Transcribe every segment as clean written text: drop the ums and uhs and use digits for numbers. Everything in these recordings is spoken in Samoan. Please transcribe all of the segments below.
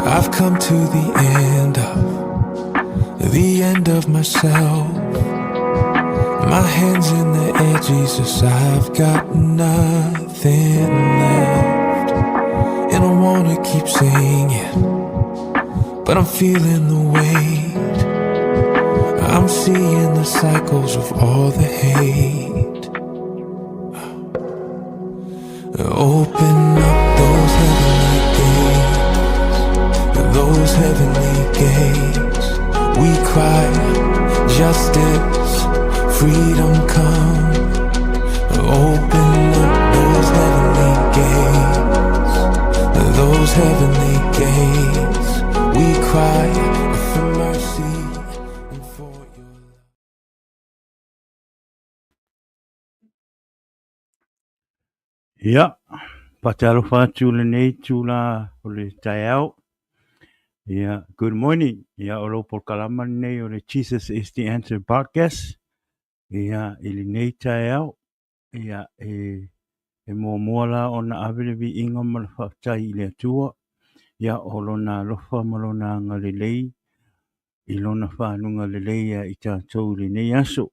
I've come to the end of the end of myself. My hands in the air, Jesus, I've got nothing left. And I wanna keep singing, but I'm feeling the weight. I'm seeing the cycles of all the hate. Open up those heavenly gates, those heavenly gates. We cry justice, freedom come. Open up those heavenly gates, those heavenly gates. We cry for mercy and for your love. Ia, faatalofa atu lenei itula o le taeao. Ia, good morning. Ia, o lou polokalama lenei o le Jesus is the Answer podcast. Ia, i lenei taeao, ia, e, e muamua la ona ave le viiga ma le faafetai i le Atua. Ia, o lona alofa ma lona agalelei i lona faguga lelei ia i tatou i lenei aso.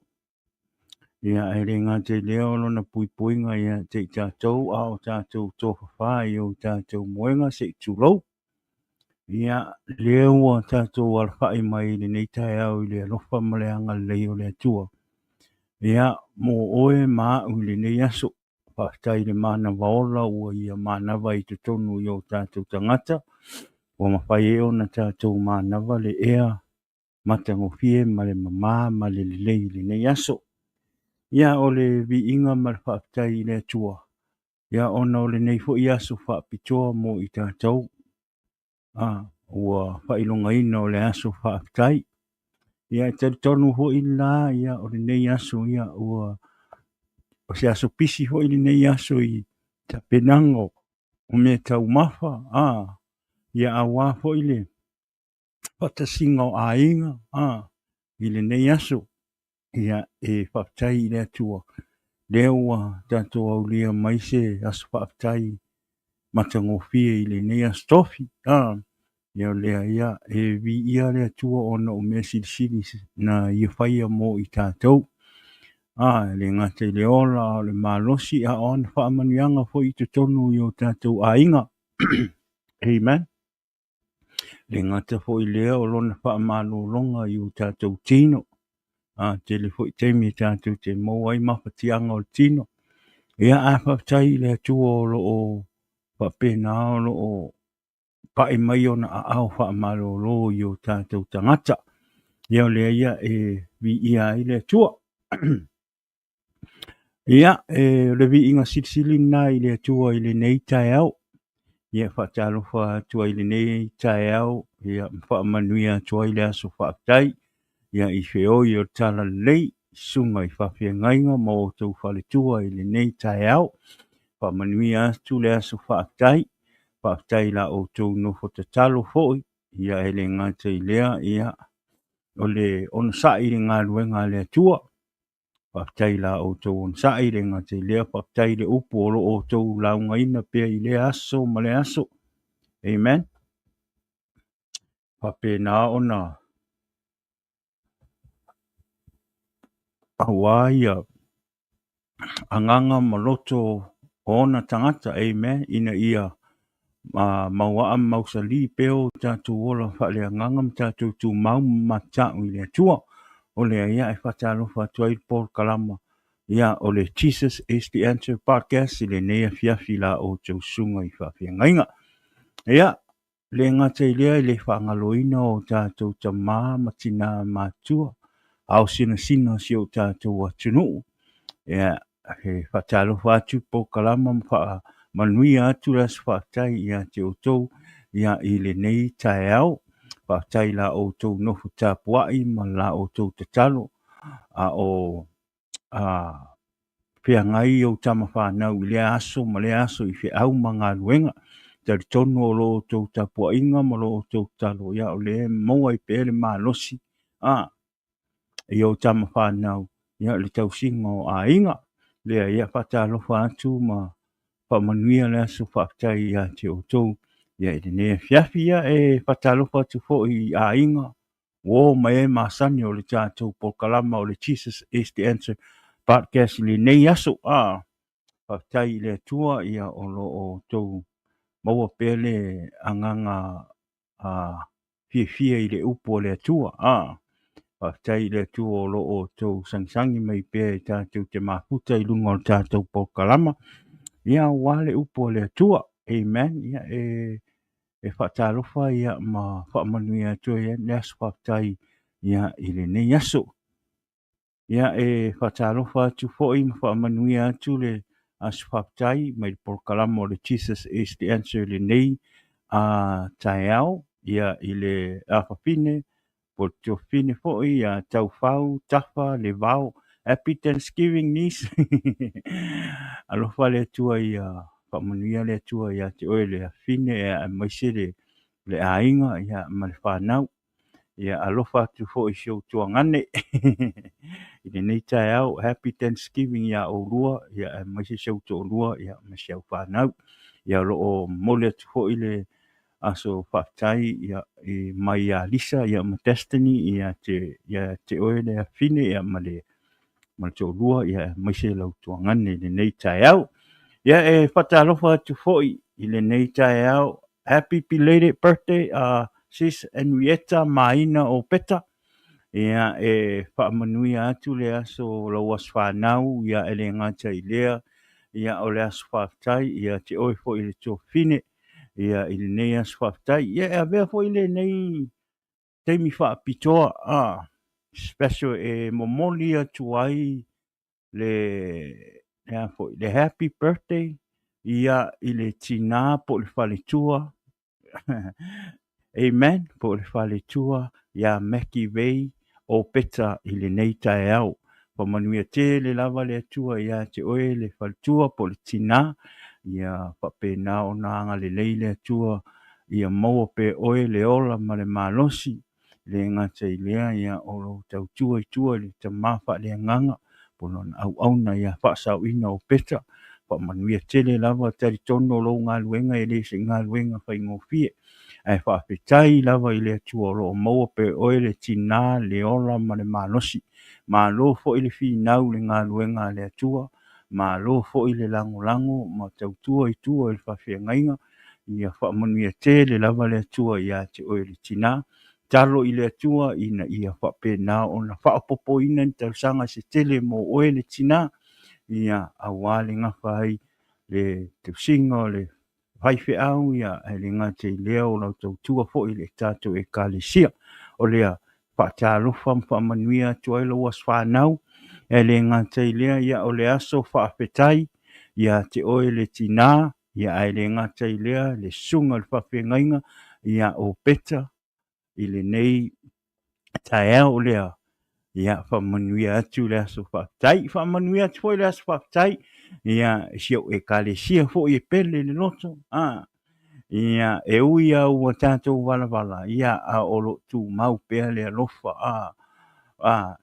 Ia, e le gata i lea o lona puipuiga ia te i tatou a o tatou tofafa i o tatou moega se i tulou. Ia, lea ua tatou alafai mai i lenei taeao i le alofa ma le agalelei o le Atua. Ia, mo oe ma a'u i lenei aso. Faafetai i le manava ola ua ia manava i totonu i o tatou tagata. Ua mafai ai ona tatou manava le ea matagofie ma le mamā ma le lelei i lenei aso. Ia, o le viiga ma le faafetai i le Atua, ia ona o lenei foi aso faapitoa mo i tatou, a, ua faailogaina o le aso faafetai. Ia, e talitonu foi la, ia, o lenei aso, ia, ua, o se aso pisi foi lenei aso i tapenaga o mea taumafa, a, ia auā foi le faatasiga o aiga a i lenei aso. Ia, e faafetai i le Atua lea ua tatou aulia mai se aso faafetai matagofie i lenei aso tofi. A ia o lea ia e viia le Atua ona o mea silisili na ia faia mo i tatou. A e le gata i le ola a o le malosi a o ana faamanuiaga foi i totonu i o tatou aiga. Amen. Le gata foi lea o lona faamalologa i o tatou tino. A tele foi taimi e tatou te maua ai mafatiaga o le tino. Ia, ae faafetai i le Atua o lo o faapena o lo o pai mai ona aao faamalolo i o tatou tagata. Ia o lea ia e viia ai le Atua. Ia, e, o le viiga silisili lena i le Atua i lenei taeao. Ia, faatalofa atu ai i lenei taeao, ia, ma faamanuia atu ai le aso faafetai. Ia, i feoi o le Talalelei, susuga i faafeagaiga ma outou faletua i lenei taeao. Faamanuia atu le aso faafetai. Faafetai i la outou nofo tatalo foi. Ia, e le gata i lea, ia, o le onosai i le galuega a le Atua. Faafetai i la outou onosai, le gata i lea, faafetai i le upu o lo o outou laugaina pea i lea aso ma lea aso. Amen. Faapena ona auā ia agaga ma loto o ona tagata, amen, ina ia mauaa ma mausali pea o tatou ola faaleagaga ma tatou tumau ma mata'u i le Atua. O lea ia e faatalofa atu ai le polokalama ia o le Jesus is the Answer podcast i lenei afiafi la outou susuga i faafeagaiga. Ia, le gata i lea i le faagaloina o tatou tamā ma tinā matua, ao sinasina o si o tatou atunuu. Ia, e faatalofa atu polokalama ma faamanuia atu le aso faafetai ia te outou ia i lenei taeao. Faafetai i la outou nofo tapuai ma la outou tatalo a o a feagai ou tama fanau i lea aso ma lea aso i feau ma galuega. Talitonu o lo outou tapuaiga ma lo outou tatalo, ia o lea e maua ai pea le malosi a i ou tama fanau, ia le tausiga o aiga. Lea ia faatalofa atu ma Faamanuia le aso faafetai ia te outou ia i lenei afiafi. Ia e faatalofa atu foi i aiga, uo ma e masani o le tatou polokalama o le Jesus is the Answer Podcast i lenei aso. Faafetai i le Atua ia o lo o outou maua pea le agaga fiafia i le upu a le Atua. Faafetai i le Atua o lo o outou sagisagi mai pea e tatou te mafuta i luga o le tatou polokalama, ia aua le upu a le Atua. Amen. Ia e faatalofa ia ma faamanuia atu ai le aso faafetai ia i lenei aso. Ia e faatalofa atu foi ma faamanuia atu le aso faafetai mai le polokalama o le Jesus is the Answer i lenei taeao, ia i le afafine po o le tuafafine foi ia Taufau Tafa Levao. Happy Thanksgiving, niece. Alofa le Atua ia faamanuia le Atua ia te oe le afafine aemaise le aiga ia ma le fanau. Ia alofa atu foi i si ou tuagane i lenei taeao. Happy Thanksgiving iā oulua, ia aemaise si ou toalua ia ma si au fanau. Ia o lo o momoli atu foi le aso faafetai ia i mai ia Lisa ia ma Destiny ia te ia te oe le afine ia ma le ma le toalua ia aemaise lau tuagane i lenei taeao. Ia e faatalofa atu foi i lenei taeao. Happy belated birthday sis Henrietta Maina o Peta. Ia e faamanuia atu le aso lau aso fanau ia e le gata i lea ia o le aso faafetai ia te oe foi le tuafafine ia i lenei aso faafetai. Ia e avea foi lenei taimi faapitoa special e momoli atu ai le le a foi le happy birthday ia i le tinā po o le faletua amen po o le faletua ia Mackie Vay o Peta i lenei taeao. Faamanuia tele lava le Atua ia te oe le faletua po o le tinā ia faapena ona agalelei le Atua ia maua pea oe le ola ma le malosi. E le gata i lea, ia o lou tautua i tua i le tama faaleagaga po o lona auauna ia faasaoina o Peta. Faamanuia tele lava, talitonu o lou galuega e le o se galuega faigofie. Ae faafetai lava i le Atua o lo o maua pea oe le tinā, le ola ma le malosi. Malo foi le finau i le galuega a le Atua. Malo foi le lagolago ma tautua i tua i le faafeagaiga. Ia faamanuia tele lava le Atua ia te oe le tinā. Tatalo i le Atua ina ia faapena ona faaopoopoina ni tausaga se tele mo oe le tinā, ia aua le gafa ai le tausiga o le faifeau, ia ae le gata i lea o lau tautua foi i le tatou Ekalesia. O lea faatalofa ma faamanuia atu ai lau aso fanau, ae le gata i lea, ia o le aso faafetai ia te oe le tinā, Ia ae le gata i lea le susuga i le faafeagaiga ia o Peta i lenei taeao lea. Ia faamanuia atu le aso faafetai. Faamanuia atu foi le aso faafetai ia i si ou Ekalesia foi e pele i le loto. Ia e ui lava ua tatou valavala, ia a o lo o tumau pea le alofa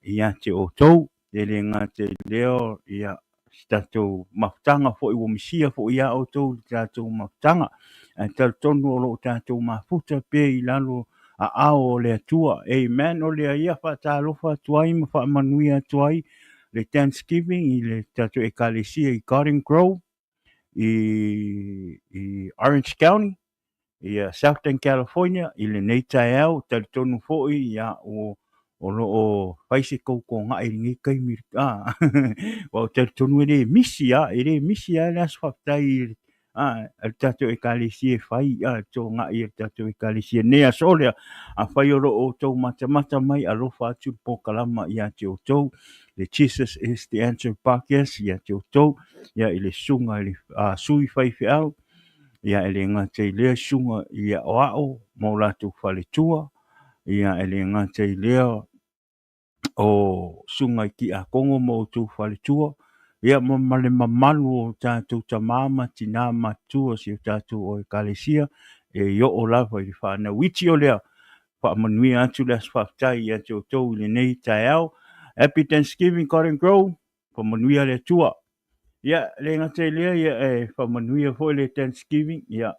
ia te outou. E le gata i lea, ia si tatou mafutaga foi ua misia foi ia outou le tatou mafutaga. Ae talitonu o lo o tatou mafuta pea i lalo aao o le Atua. Amen. O lea ia faatalofa atu ai ma faamanuia atu ai le Thanksgiving i le tatou Ekalesia i Garden Grove i Orange County, ia Southern California i lenei taeao. Talitonu foi ia o lo o fai se tou toga'i i lenei taimi, aua ou te talitonu e le misi lava, e le misi lava le aso faafetai a le tatou Ekalesia e fai le toga'i a le tatou Ekalesia i lenei aso. O lea, afai o lo o outou matamata mai, alofa atu le polokalama ia te outou, le Jesus is the Answer Podcast ia te outou, ia i le susuga i le sui faifeau, ia e le gata i lea susuga i aoao ma o latou faletua, ia e le gata i lea o susuga i tiakono ma outou faletua, ia ma le mamalu o tatou tama ma tina matutua o si o tatou Ekalesia e oo lava i le fanau iti. O lea, faamanuia atu le aso faafetai ia te outou i lenei taeao. Happy Thanksgiving, Garden Grove. Faamanuia le Atua. Ia, le gata i lea, ia, e faamanuia foi le Thanksgiving, ia,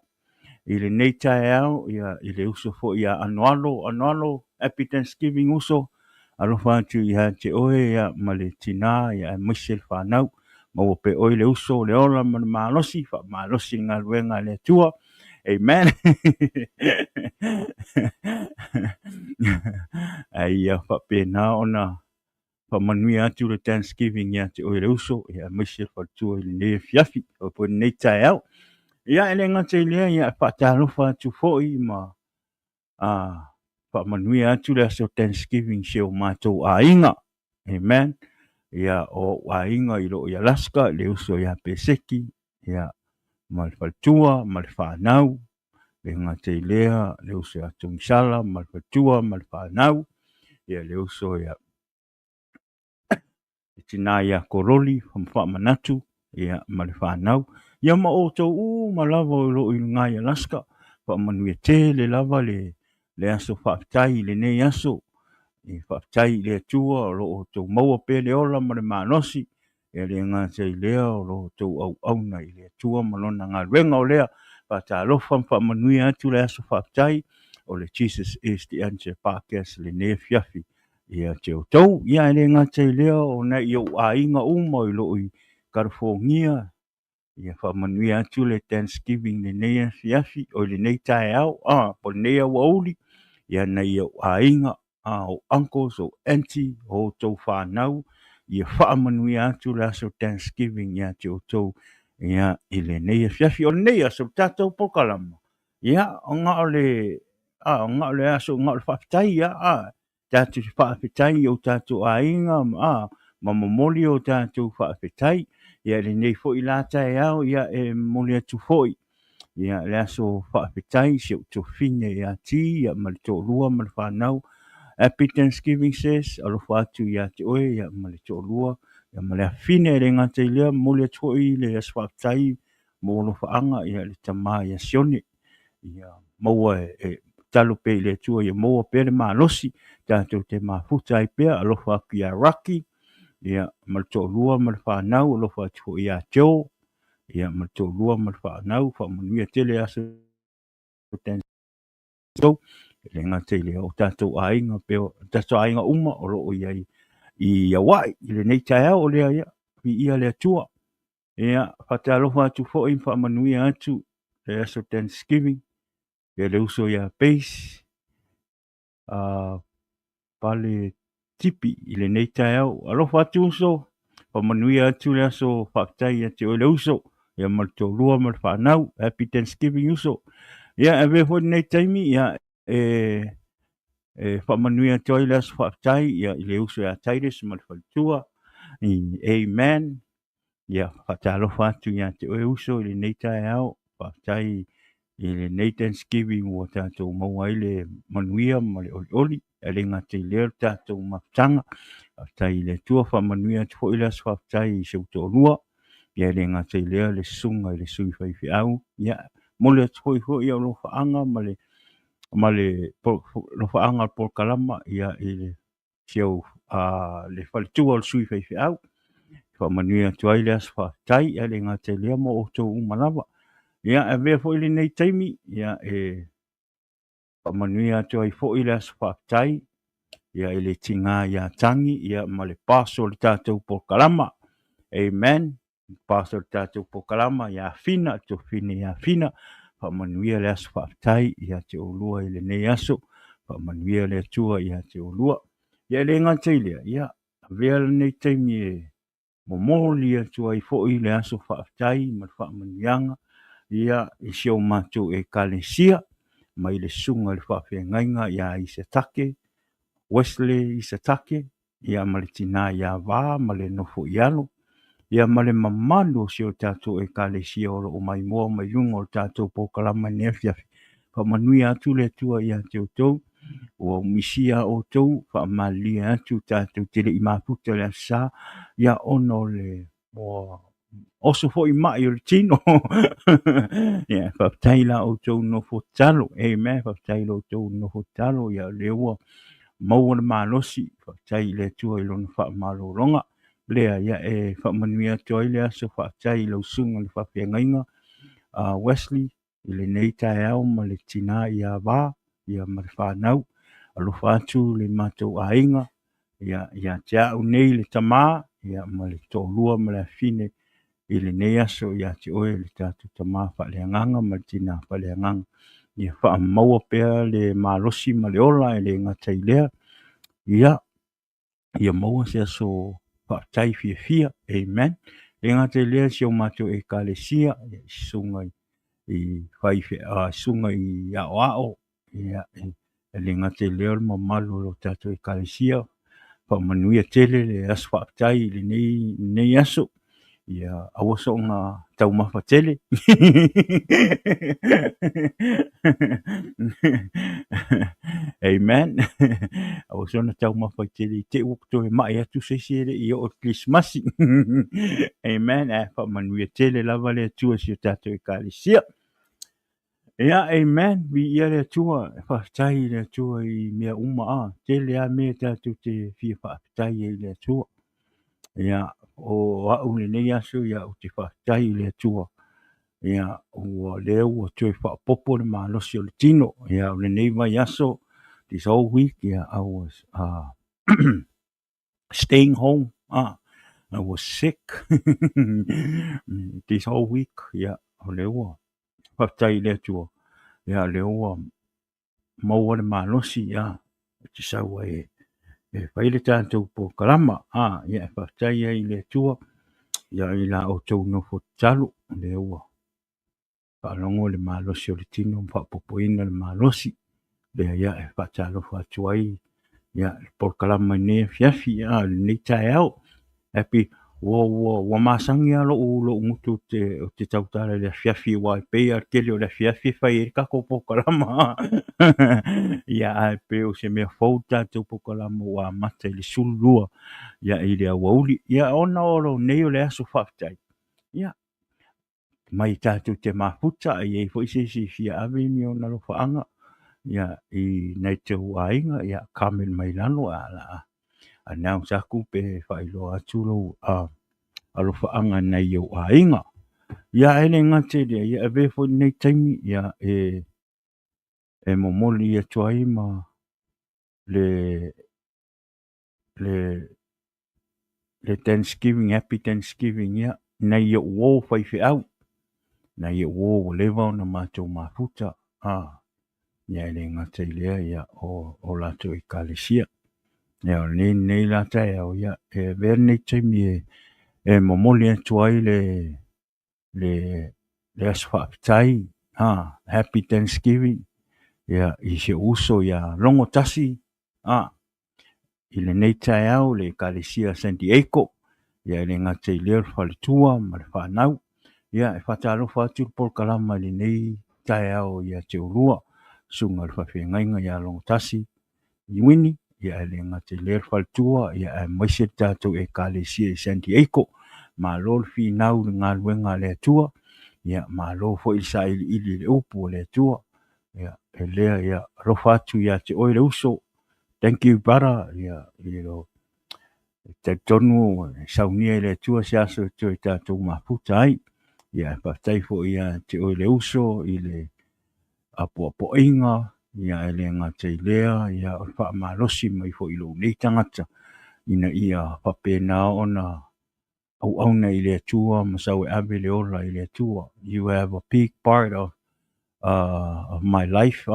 i lenei taeao, ia, i le uso foi ia Anoalo, Anoalo, Happy Thanksgiving uso, alofa atu ia te oe, ia, ma le tina, ia, aemaise le fanau, maua pea oe le uso, le ola ma le malosi, faamalosi le galuega a le Atua, amen. Ae ia faapena ona faamanuia atu le Thanksgiving ia te oe le uso, ia aemaise le faletua i lenei afiafi, o po lenei taeao. Ia, e le gata i lea, ia faatalofa atu foi ma a faamanuia atu le aso Thanksgiving si o matou aiga. Amen. Ia, o ou aiga i loo i Alaska, le uso ia Peseki, ia, ma le faletua, ma le fanau, le gata i lea, le uso ia Togisala, ma le faletua, ma le fanau, ia, le uso ia le tina ia Kololi ma Faamanatu, ia, ma le fanau, ia ma outou uma lava o lo o i luga i Alaska, faamanuia tele lava le le aso faafetai i lenei aso. E faafetai i le Atua o lo o outou maua pea le ola ma le malosi, e le gata i lea o lo outou auauna i le Atua ma Lona galuega o lea. Faatalofa ma faamanuia atu le aso faafetai o le Jesus is the Answer Podcast lenei afiafi ia te outou. Ia e le gata i lea o nai ou aiga uma i loo i Kalifonia, ia faamanuia atu le Thanksgiving lenei afiafi, oi lenei taeao, po o lenei aoauli, ia nai ou aiga, o uncles, o auntie, o outou fanau, ia faamanuia atu le aso Thanksgiving ia te outou ia i lenei afiafi. O lenei aso, le tatou polokalama, ia, ona o le, ona o le aso, ona o le faafetai, ia, tatou te faafetai i o tatou aiga ma momoli o tatou faafetai. Ia i lenei foi la taeao, ia e momoli atu foi ia le aso faafetai si ou tuafafine ia Ti ia ma le toalua ma le fanau. Happy Thanksgiving sis, alofa atu ia te oe ia ma le toalua ia ma le afafine. E le gata i lea, momoli atu foi le aso faafetai mo alofaaga ia le tama ia Sione. Ia maua e tatalo pea i le Atua ia maua pea le malosi tatou te mafuta ai pea. Alofa atu ia Rocky ia ma le toalua ma le fanau, alofa atu foi ia Joe ia ma le toalua ma le fanau, faamanuia tele aso tatou. E le gata i lea, o tatou aiga pea, o tatou aiga uma o lo o i ai i Hawaii i lenei taeao o lea, ia viia le Atua. Ia, faatalofa atu foi ma faamanuia atu le aso Thanksgiving ia le uso ia Pace Pale Tipi i lenei taeao. Alofa atu uso, faamanuia atu le aso faafetai ia te oe le uso, ia ma le toalua ma le fanau. Happy Thanksgiving uso. Ia, e avea foi lenei taimi, ia, e e faamanuia atu ai le aso faafetai ia i le uso ia Titus ma le faletua. Amen. Ia, faatalofa atu ia te oe uso i lenei taeao. Faafetai i lenei Thanksgiving ua tatou maua ai le manuia ma le olioli. E le gata i lea le tatou mafutaga. Faafetai i le Atua, faamanuia atu foi le aso faafetai i si ou toalua. Ia, e le gata i lea le susuga i le sui faifeau. Ia, momoli atu foi foi au alofaaga ma le ma le alofaaga o le polokalama ia i le si au le faletua o le sui faifeau. Faamanuia atu ai le aso faafetai, ae le gata i lea mo outou uma lava. Ia, e avea foi lenei taimi, ia, e faamanuia atu ai foi le aso faafetai, ia, i le tiga ia Tagi, ia, ma le paso o le tatou polokalama. Amen. Paso o le tatou polokalama ia Fina, tuafafine ia Fina, faamanuia le aso faafetai ia te oulua i lenei aso, faamanuia le Atua ia te oulua. Ia e le gata i lea, ia avea lenei taimi e momoli atu ai foi le aso faafetai ma le faamanuiaga ia i si o matou Ekalesia mai le susuga i le faafeagaiga ia Isatake, Wesley Isatake, ia ma le tina ia Va ma le nofo i alo, ia ma le mamalu o si o tatou Ekalesia o lo o maimoa mai luga o le tatou polokalama i lenei afiafi. Faamanuia atu le Atua ia te outou, ua umisia outou, faamalilie atu tatou te le i mafuta i le Aso Sa, ia ona o le ua oso foi mai o le tino. Ia, faafetai la outou nofo tatalo. Amen. Faafetai la outou nofo tatalo. Ia, o lea ua maua le malosi. Faafetai i le Atua i lona faamalologa. lea ia e faamanuia atu ai le aso faafetai i lau susuga i le faafeagaiga a Wesley i lenei taeao ma le tina ia Va ia ma le fanau. Alofa atu le matou aiga ia ia te au nei le tama ia ma le toalua ma le afafine i lenei aso ia te oe le tatou tama faaleagaga ma le tina faaleagaga. Ia faamaua pea le malosi ma le ola e le gata i lea. Ia, ia maua se aso faafetai fiafia. Amen. E le gata i lea si o matou ekalesia, susuga i faifeau, susuga i aoao, ia, e le gata i lea o le mamalu o lo tatou ekalesia, faamanuia tele le aso faafetai i lenei aso. Ia aua soona taumafa tele. Amen. Aua soona taumafa tele i te i ua toe mai atu se isi e le i oo i le Kerisimasi. Amen. Ae faamanuia tele lava le Atua i si o tatou ekalesia. Ia, amen. Viia le Atua. Faafetai i le Atua i mea uma a. Tele lava mea tatou te fia faafetai ai i le Atua. Ia, o au lenei aso, ia, ou te faafetai i le Atua. Ia, ua lea ua toe faaopoopo le malosi o le tino. Ia, o lenei vaiaso, this whole week, ia, I was staying home. I was sick this whole week. Ia, o lea ua faafetai i le Atua. Ia, o lea ua maua le malosi, ia, ou te sau ai e fai le tatou polokalama. Ia, e faafetai ai i le Atua, ia, i la outou nofo tatalo, lea ua faalogo le malosi o le tino ma faaopoopoina le malosi. Lea, ia, e faatalofa atu ai, ia, le polokalama i lenei afiafi, ia, lenei taeao. Happy ua ua ua masani lava lou lou gutu ou te tautala i le afiafi aua e pei lava o le tele o le afiafi e fai ai le tatou polokalama. Ia ae pei o se mea fou le tatou polokalama ua amata i le 12 ia i le aoauli. Ia ona o lenei o le aso faafetai. Ia mai tatou te mafuta a i ai foi se isi e fia ave ni ona alofaaga ia i nai tou aiga, ia comment mai lalo a o le a announce atu pe faailoa atu lou alofaaga i nai ou aiga. Ia ae le gata i lea, ia avea foi lenei taimi ia e momoli atu ai ma le le Thanksgiving, Happy Thanksgiving, ia, nai ou uo faifeau, nai ou uo ua leva ona matou mafuta, ia e le gata i lea, ia, o latou ekalesia. Ia, o lenei la taeao, ia, e avea lenei taimi e momoli atu ai le aso faafetai, Happy Thanksgiving, ia, i si ou uso ia Logotasi, i lenei taeao le Ekalesia San Diego, ia e le gata i lea o le faletua ma le fanau. Ia e faatalofa atu le polokalama i lenei taeao ia te oulua, susuga i le faafeagaiga ia Logotasi Iuini, ia e le gata i lea le faletua, ia aemaise le tatou Ekalesia i San Diego. Malo le finau i le galuega a le Atua, ia malo foi le sailiili i le upu a le Atua. Ia, e lea, ia, alofa atu ia te oe le uso. Thank you, brother. Ia, i lo, e talitonu e saunia e le Atua se aso e toe tatou mafuta ai. Ia, e faafetai foi ia te oe le uso i le apoapoaiga, ia, e le gata i lea, ia, o le faamalosi mai foi i lou nei tagata, ina ia faapena ona auauna i le Atua ma sau e ave le ola i le Atua. You have a big part of my life,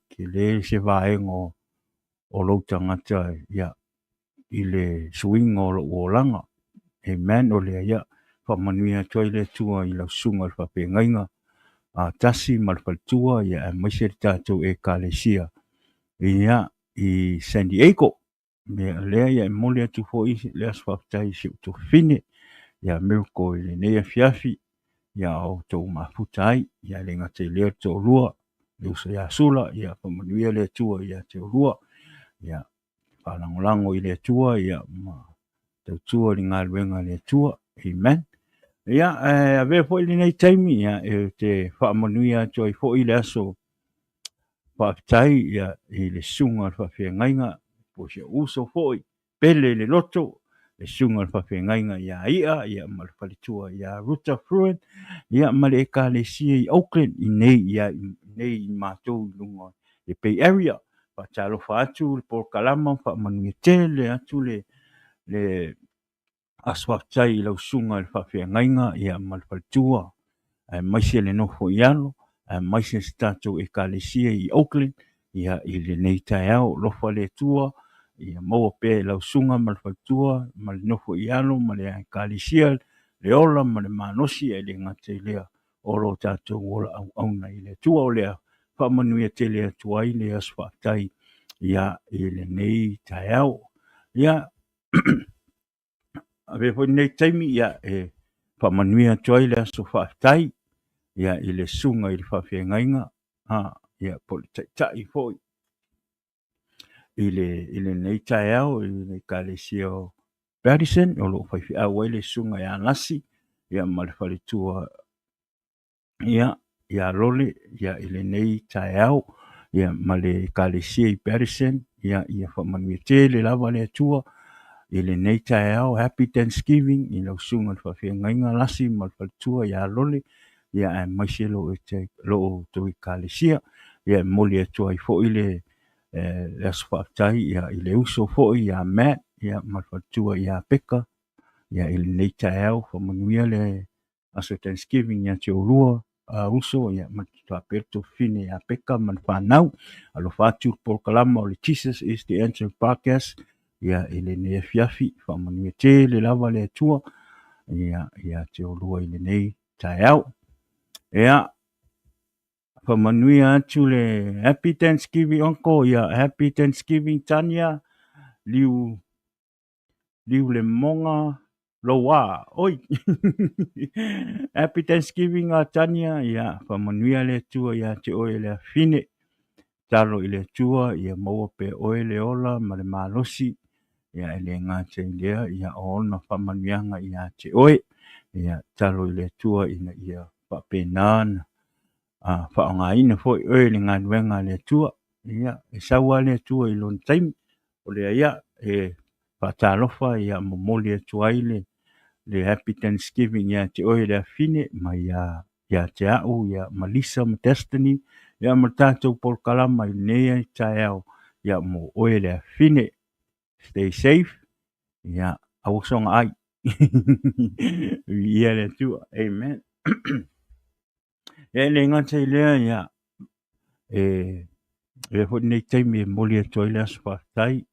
tele se vaega o lou tagata ia, i le suiga o lou olaga. Amen. O lea ia, faamanuia atu ai le Atua i lau susuga i le faafeagaiga a Tasi ma le faletua, ia, aemaise le tatou ekalesia ia, i San Diego. Ia lea ia e momoli atu foi le aso faafetai i si ou tuafafine ia Miracle i lenei afiafi ia outou mafuta ai. Ia e le gata i lea le toalua, le uso ia Sula, ia faamanuia le Atua ia te oulua. Ia faalagolago i le Atua ia ma tautua i le galuega a le Atua. Amen. Ia, e avea foi lenei taimi ia, e te faamanuia atu ai foi le aso faafetai ia, i le susuga i le faafeagaiga, po o si ou uso foi, pele i le loto, le susuga i le faafeagaiga ia I'a ia ma le faletua ia Ruta Fruin ia ma le Ekalesia i Oakland i nei ia i nei i matou i luga i le Bay Area. Faatalofa atu le polokalama, faamanuia tele atu le le aso faafetai i lau susuga i le faafeagaiga ia ma le faletua, aemaise le nofo i alo, aemaise si tatou Ekalesia i Oakland ia i lenei taeao. Alofa le Atua ia maua pea i lau susuga ma le faletua ma le nofo i alo ma le Ekalesia le ola ma le malosi, ae le gata i lea o lo tatou ola auauna i le Atua. O lea faamanuia tele atu ai le aso faafetai ia i lenei taeao. Ia avea foi lenei taimi ia e faamanuia atu ai le aso faafetai ia i le susuga i le faafeagaiga ia po o le taitai foi i le i lenei taeao i le Ekalesia o Pattison o lo o faifeau ai le susuga ia Lasi ia ma le faletua ia ia Lole ia i lenei taeao ia ma le Ekalesia i Pattison ia ia faamanuia tele lava le Atua i lenei taeao. Happy Thanksgiving i lau susuga i le faafeagaiga Lasi ma le faletua ia Lole ia aemaise lo outou Ekalesia. Ia e momoli atu ai foi le le aso faafetai ia i le uso foi ia Matt ia ma le faletua ia Peka ia i lenei taeao. Faamanuia le aso Thanksgiving ia te oulua uso ia ma faapea le tuafafine ia Peka ma le fanau. Alofa atu le polokalama o le Jesus is the Answer Podcast ia i lenei afiafi. Faamanuia tele lava le Atua ia ia te oulua i lenei taeao. Ia, faamanuia atu le Happy Thanksgiving Uncle, ia Happy Thanksgiving Tania, Liu Liu le moga loua. Oi! Happy Thanksgiving a Tania, ia faamanuia le Atua ia te oe le afine. Talo i le Atua ia maua pea oe le ola ma le malosi. Ia e le gata i lea, ia o ona faamanuiaga ia te oe. Ia talo i le Atua ina ia faapena ona faaaogaina foi oe i le galuega a le Atua. Ia, e sau lava le Atua i lona taimi. O lea ia, e faatalofa ia momoli atu ai le, le Happy Thanksgiving ia te oe le afine ma ia, ia te au, ia ma Lisa ma Destiny, ia ma le tatou polokalama i lenei taeao, ia mo oe le afine. Stay safe, ia, aua soga ai. Viia le Atua. Amen. Ia e le gata i lea, ia, e avea foi lenei taimi e momoli atu ai le aso faafetai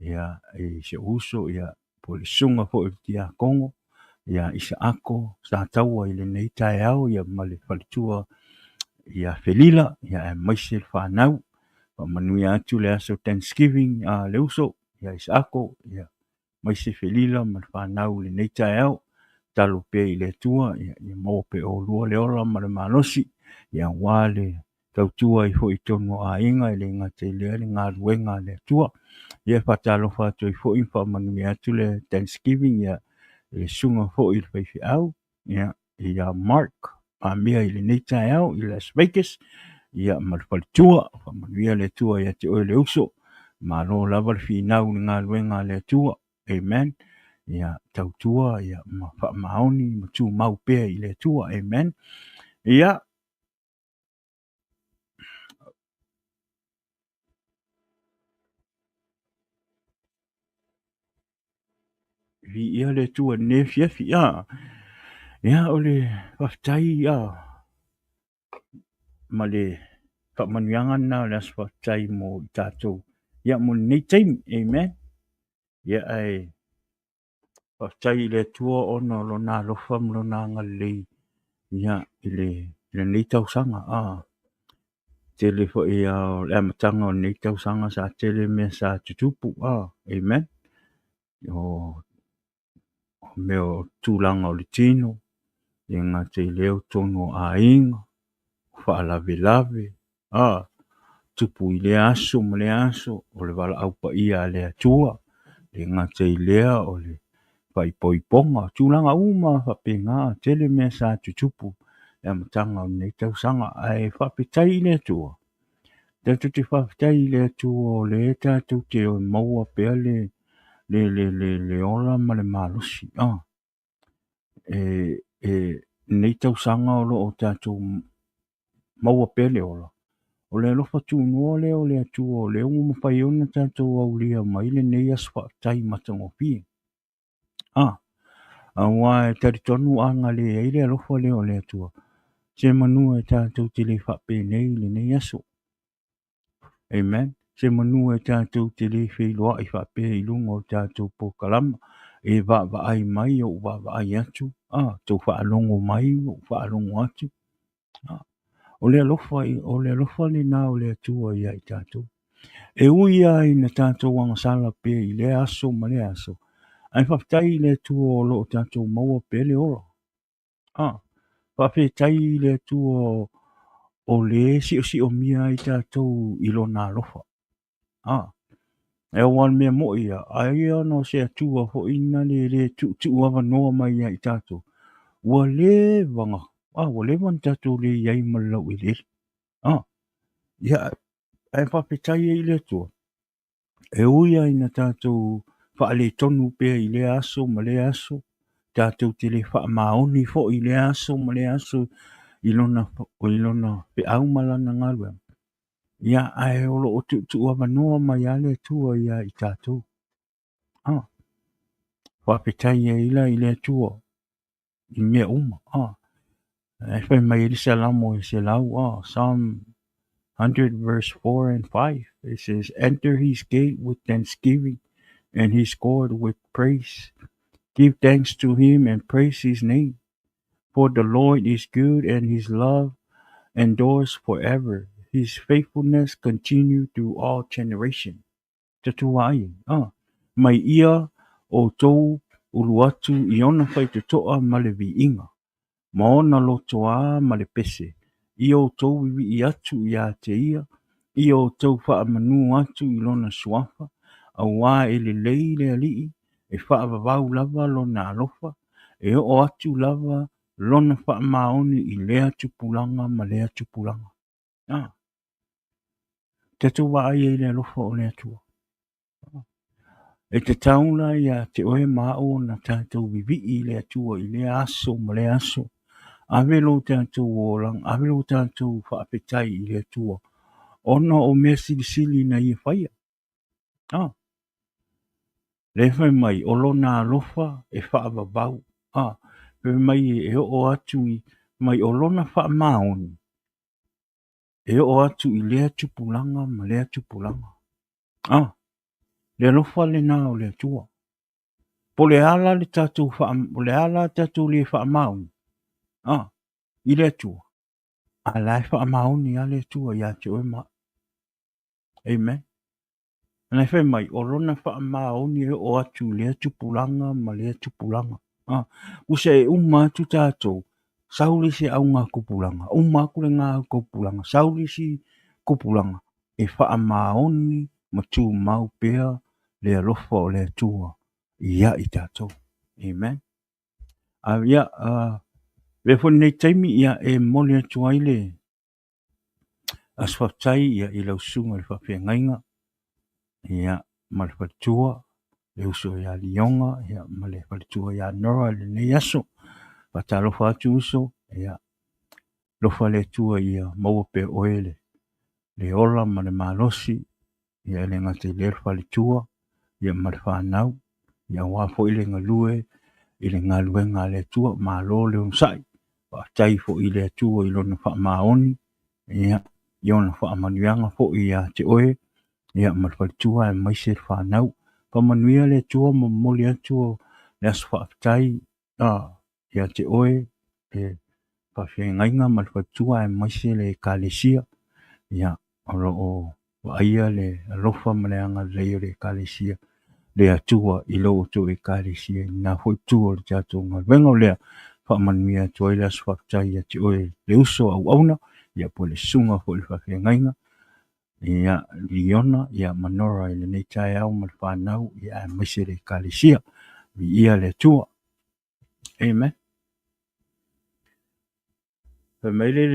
ia i si ou uso ia po o le susuga foi i le Tiakono ia Isaako Sataua i lenei taeao ia ma le faletua ia Felila ia aemaise le fanau. Faamanuia atu le aso Thanksgiving a le uso ia Isaako ia aemaise Felila ma le fanau i lenei taeao. Tatalo pea i le Atua ia maua pea oulua le ola ma le malosi ia aua le tautua ai foi i totonu o aiga, e le gata i lea le galuega a le Atua. Ia e faatalofa atu ai foi ma faamanuia atu le Thanksgiving ia i le susuga foi i le faifeau ia ia Mark Pamia i lenei taeao i Las Vegas ia ma le faletua. Faamanuia le Atua ia te oe le uso. Malo lava le finau i le galuega a le Atua. Amen. Ia tautua ia ma faamaoni ma tumau pea i le Atua. Amen. Ia Viia le Atua i lenei afiafi. Ia, o le faafetai ma le faamanuiaga lena o le aso faafetai mo i tatou ia mo lenei taimi. Amen. Ia ae faafetai i le Atua ona o lona alofa ma lona agalelei ia i le lenei tausaga. Tele foi o le amataga o lenei tausaga sa tele mea sa tutupu. Amen. O mea o tulaga o le tino, e le gata i lea o totonu o aiga, o faalavelave, tupu i lea aso ma lea aso, o le valaau paia a le Atua, e le gata i lea o le faaipoipoga, o tulaga uma lava faapena, tele mea sa tutupu i le amataga o lenei tausaga. Ae faafetai i le Atua, tatou te faafetai i le Atua o lea tatou te maua pea le le, le, le, le ola ma le malosi. Ah, e, e, nei tausaga o lo o tatou maua pea le ola. O le alofa tunoa lea o le Atua o lea ua mafai ona tatou aulia mai lenei aso faafetai matagofie. Ah, aua e talitonu a na leai le alofa lea o le Atua, se manu e tatou te le faapenei i lenei aso. Amen. Se manu e tatou te le feiloai faapea i luga o le tatou polokalama, e vaavaai mai, ou vaavaai atu, ah, tou faalogo mai, ou faalogo atu. Ah, o le alofa, o le alofa lena o le Atua ia i tatou. E ui lava ina tatou agasala pea i lea aso ma lea aso, ae faafetai i le Atua o lo o tatou maua pea le ola. Ah, faafetai i le Atua o le siosiomia ai tatou i lona alofa. Ah, e aua o le mea moi ia, aia ona o se Atua foi na le le tuutuu avanoa mai ia i tatou, ua leva na, ah, ua leva na tatou le i ai ma le laueleele. Ah, ia, ae faafetai ai i le Atua, e ui lava ina tatou faaletonu pea i lea aso ma lea aso, tatou te le faamaoni foi i lea aso ma lea aso i lona, i lona feau ma lana galuega, ia, ae o lo o tuutuu avanoa mai lava le Atua ia i tatou. Ah, faafetai ai la i le Atua i mea uma. Ah, e fai mai ai le Salamo e 100, ah, Psalm 100 verse 4 and 5. It says, Enter his gate with thanksgiving and his court with praise. Give thanks to him and praise his name. For the Lord is good and his love endures forever. His faithfulness continue through all generations. Tatua ai, ah, mai ia outou ulu atu i ona faitotoa ma le viiga, ma ona lotoā ma le pese, i outou vivii atu iā te ia, i outou faamanū atu i lona suafa, auā e lelei le Alii, e faavavau lava lona alofa, e oo atu lava lona faamaoni i lea tupulaga ma lea tupulaga. Ah, tatou vaai ai i le alofa o le Atua. E tatau la ia te oe ma au ona tatou vivii i le Atua i lea aso ma lea aso. Ave lo tatou olaga, ave lo tatou faafetai i le Atua, ona o mea silisili na ia faia. Ah, lea fai mai, o lona alofa e faavavau. Ah, fai mai e oo atu i, mai o lona faamaoni, e oo atu i lea tupulaga ma lea tupulaga. Ah, le alofa lena o le Atua. Po o le a la le tatou faa, o le a la tatou le faamaoni, ah, i le Atua, a la e faamaoni lava le Atua ia te oe ma au. Amen. Lana e fai mai, o lona faamaoni e oo atu i lea tupulaga ma lea tupulaga. Ah, usa e uma atu tatou, sau le isi auga kupulaga, uma atu lena kupulaga, sau le isi kupulaga, e faamaoni ma tumau pea le alofa o le Atua ia i tatou. Amen. A ia, avea foi lenei taimi ia e momoli atu ai le Aso faafetai ia i lau susuga i le faafeagaiga ia ma le faletua, le uso ia Lioga ia ma le faletua ia Nora i lenei aso. Faatalofa atu uso, ia alofa le Atua ia maua pea oe le, le ola ma le malosi ia e le gata i lea le faletua ia ma le fanau, ia aua foi le galue i le galuega a le Atua. Malo le onosai, faafetai foi i le Atua i lona faamaoni, ia, i ona faamanuiaga foi ia te oe, ia ma le faletua aemaise le fanau. Faamanuia le Atua ma momoli atu le aso faafetai ia te oe le faafeagaiga ma le faletua aemaise le Ekalesia, ia, o lo o vaaia le alofa ma le agalelei o le Ekalesia, le Atua i lo outou Ekalesia i lena foi itu o le tatou galuega. O lea, faamanuia atu ai le aso faafetai ia te oe le uso auauna, ia po o le susuga foi i le faafeagaiga, ia Liona, ia ma Nora i lenei taeao ma le fanau, ia aemaise le Ekalesia. Viia le Atua. Amen. Fai mai le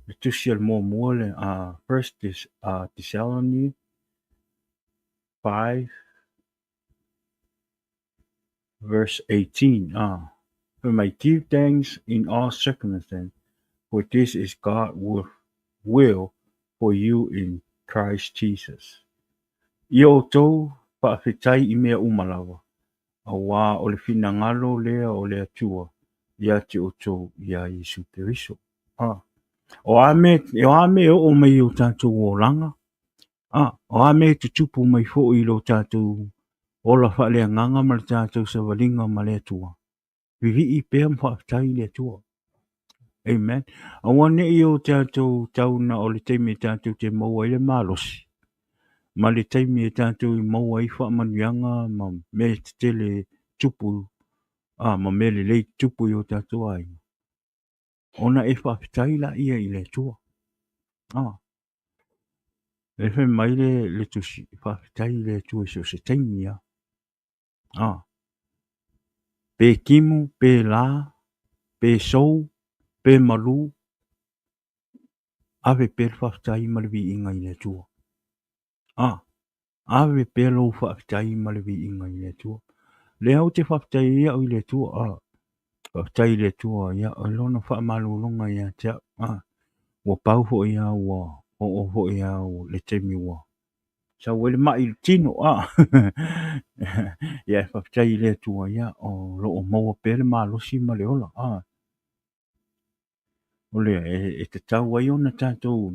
le tusi a le muamua le First Thessalonians 5. verse 18, Fai mai, Give thanks in all circumstances, for this is God's will for you in Christ Jesus. Ia outou faafetai i mea uma lava, auā o le finagalo lea o le Atua ia te outou iā Iesu Keriso. O a mea, o a mea e oo mai i o tatou olaga, o a mea e tutupu mai foi i lo tatou ola faaleagaga ma le tatou savaliga ma le Atua, vivii pea ma faafetai i le Atua. Amen. Aua ne i o tatou tau na o le taimi e tatou te maua ai le malosi, ma le taimi e tatou i maua ai faamanuiaga ma mea tetele tupu, ma mea lelei tupu i o tatou aiga, ona e faafetai laia i le Atua. E fai mai le tusi, faafetai i le Atua i so o se taimi lava. Pe timu, pe la, pe sou, pe malu, ave pea le faafetai ma le viiga i le Atua. Ave pea lou faafetai ma le viiga i le Atua. Lea ou te faafetai ai au i le Atua. Faafetai i le Atua, ia, o lona faamalologa ia te au. Ua pau foi lava, ua oo foi lava le taimi ua sau ai le mai i le tino. Ia, e faafetai i le Atua, ia, o lo o maua pea le malosi ma le ola. O lea e tatau ai ona tatou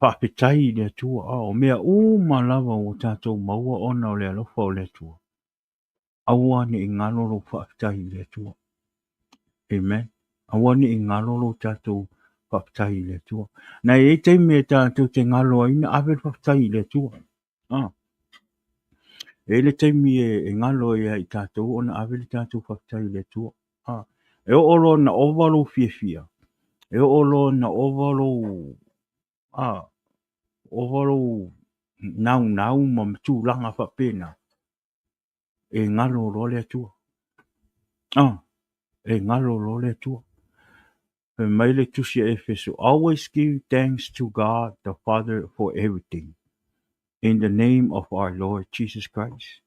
faafetai i le Atua. O mea uma lava ua tatou maua ona o le alofa o le Atua. Aua ne i galo lou faafetai i le Atua. Amen. Aua ne i galo lo tatou faafetai i le Atua. Na e i ai taimi e tatou te galo ai na ave le faafetai i le Atua. E i ai le taimi e galo ai ia i tatou ona ave le tatou faafetai i le Atua. E oo loa ina ova lou fiafia, e oo loa ina ova lou, ova lou naunau ma tulaga faapena, e galo loa le Atua. E galo loa le Atua. Fai mai le tusi a Efeso, Always give thanks to God the Father for everything, in the name of our Lord Jesus Christ.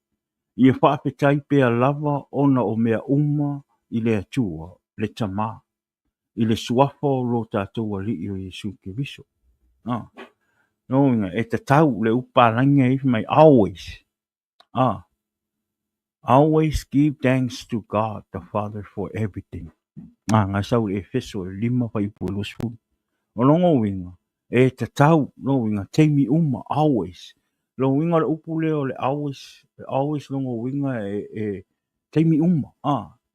Ia faafetai pea lava ona o mea uma i le Atua, le Tama, i le suafa o lo tatou Alii o Iesu Keriso. Lona uiga, e tatau le upu palagi e fai mai, always. Always give thanks to God the Father for everything. Ngai sau i le Efeso e 5 fuaiupu e 20. O lona uiga, e tatau, lona uiga, taimi uma, always. Lona uiga o le upu lea o le always, always lona uiga e taimi uma.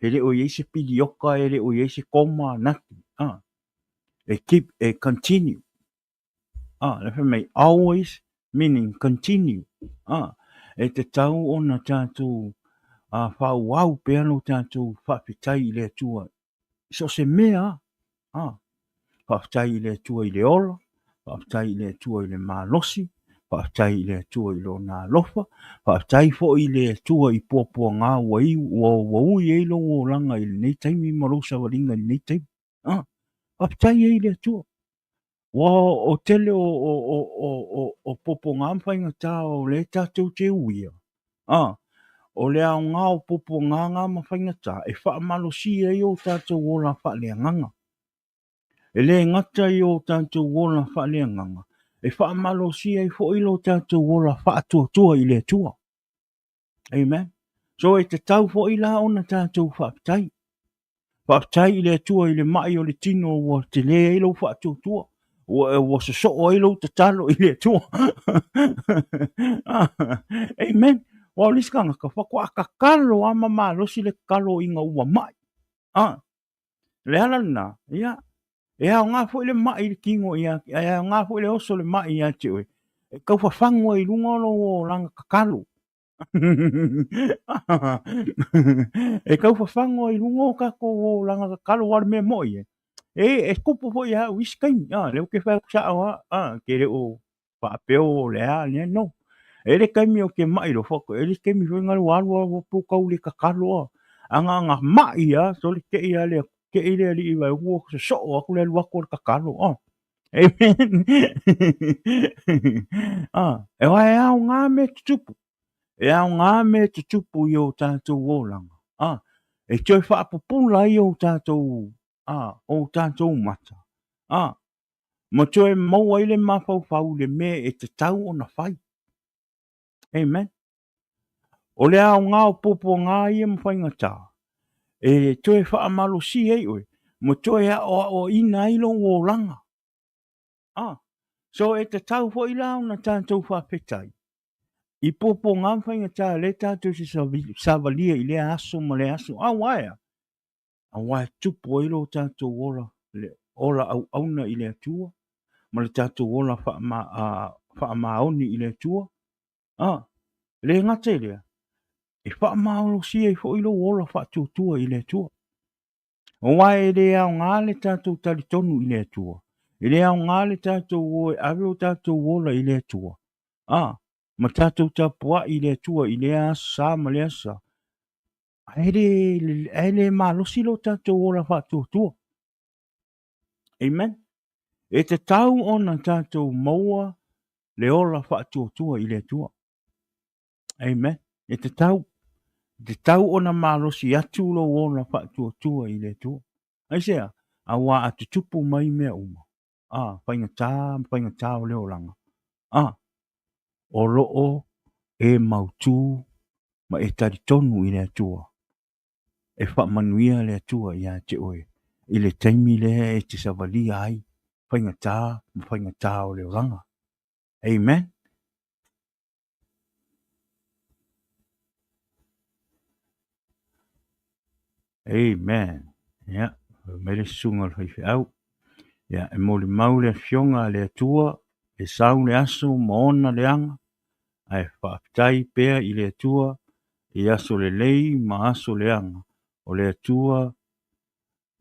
E le o i ai se pilioka, e le o i ai se koma, nothing. E keep, e continue. Le fai mai, always meaning continue. E tatau ona tatou faaauau pea lo tatou faafetai i le Atua i so o se mea lava. Faafetai i le Atua i le ola, faafetai i le Atua i le malosi, faafetai i le Atua i lona alofa, faafetai foi i le Atua i puapuaga ua ui ai lou olaga i lenei taimi ma lou savaliga i lenei taimi. Faafetai ai i le Atua. Ua o tele o puapuaga ma faigata o lea tatou te uia. O le aoga o puapuaga na ma faigata e faamalosia ai o tatou ola faaleagaga. E le gata i o tatou ola faaleagaga, e faamalosia ai foi lo tatou ola faatuatua i le Atua. Amen. So e tatau foi la ona tatou faafetai. Faafetai i le Atua i le mai o le tino ua tele ai lou faatuatua, ua sosoo ai lou tatalo i le Atua. Amen. Aua o le isi tagata faatoa tatalo lava ma malosi le tatalo ina ua mai. Le ala lena, ia, e aoga foi le mai i le tino ia, e aoga foi le oso le mai ia te oe, e tau fafagu ai i luga o lou olaga tatalo. E tau fafagu ai i luga o tatou olaga tatalo, aua o le mea moni e, e tupu foi ia au i isi taimi, lea ou te fai atu sao lava, ke le o faapea o le a, le no. E le taimi ou te mai loa, e le taimi foi na ua alu ua pei ua tau le tatalo lava. A na ona mai lava, sole te i lava le, te i le alii vaai atu ua sosoo atu le alu atu o le tatalo. Amen. E aoga mea tutupu. E aoga mea e tutupu i o tatou olaga, a, e toe faapupula ai o tatou, a, o tatou mata, a, ma toe maua ai le mafaufau i le mea e tatau ona fai. Amen. O le aoga o puapuaga ia ma faigata, e toe faamalosi ai oe, ma toe aoaoina ai lou olaga. Ah, so e tatau foi la ona tatou faafetai i puapuaga ma faigata lea tatou te savalia i lea aso ma lea aso. Aua e a? Aua e tupu ai lo tatou ola, le ola auauna i le Atua, ma le tatou ola faamaoni i le Atua. Ah, e le gata i lea, e faamalosi ai foi lou ola faatuatua i le Atua. Aua e le aoga le tatou talitonu i le Atua, e le aoga le tatou o e ave o tatou ola i le Atua, a, ma tatou tapuai i le Atua i lea aso sa ma lea aso sa, ae le, ae le malosi lo tatou ola faatuatua. Amen. E tatau ona tatou maua le ola faatuatua i le Atua. Amen. E tatau. E tatau ona malosi atu lou ola faatuatua i le Atua. Aisea? Aua a tutupu mai mea uma, a, faigata ma faigata o le olaga, a, o lo o e mautū ma e talitonu i le Atua. E faamanuia le Atua ia te oe i le taimi lea e te savalia ai faigata ma faigata o le olaga. Amen. Amen. Ia, mai le susuga o le faifeau. Ia, e molimau le afioga a le Atua, e sau le aso ma ona leaga, ae faafetai pea i le Atua i aso lelei ma aso leaga o le Atua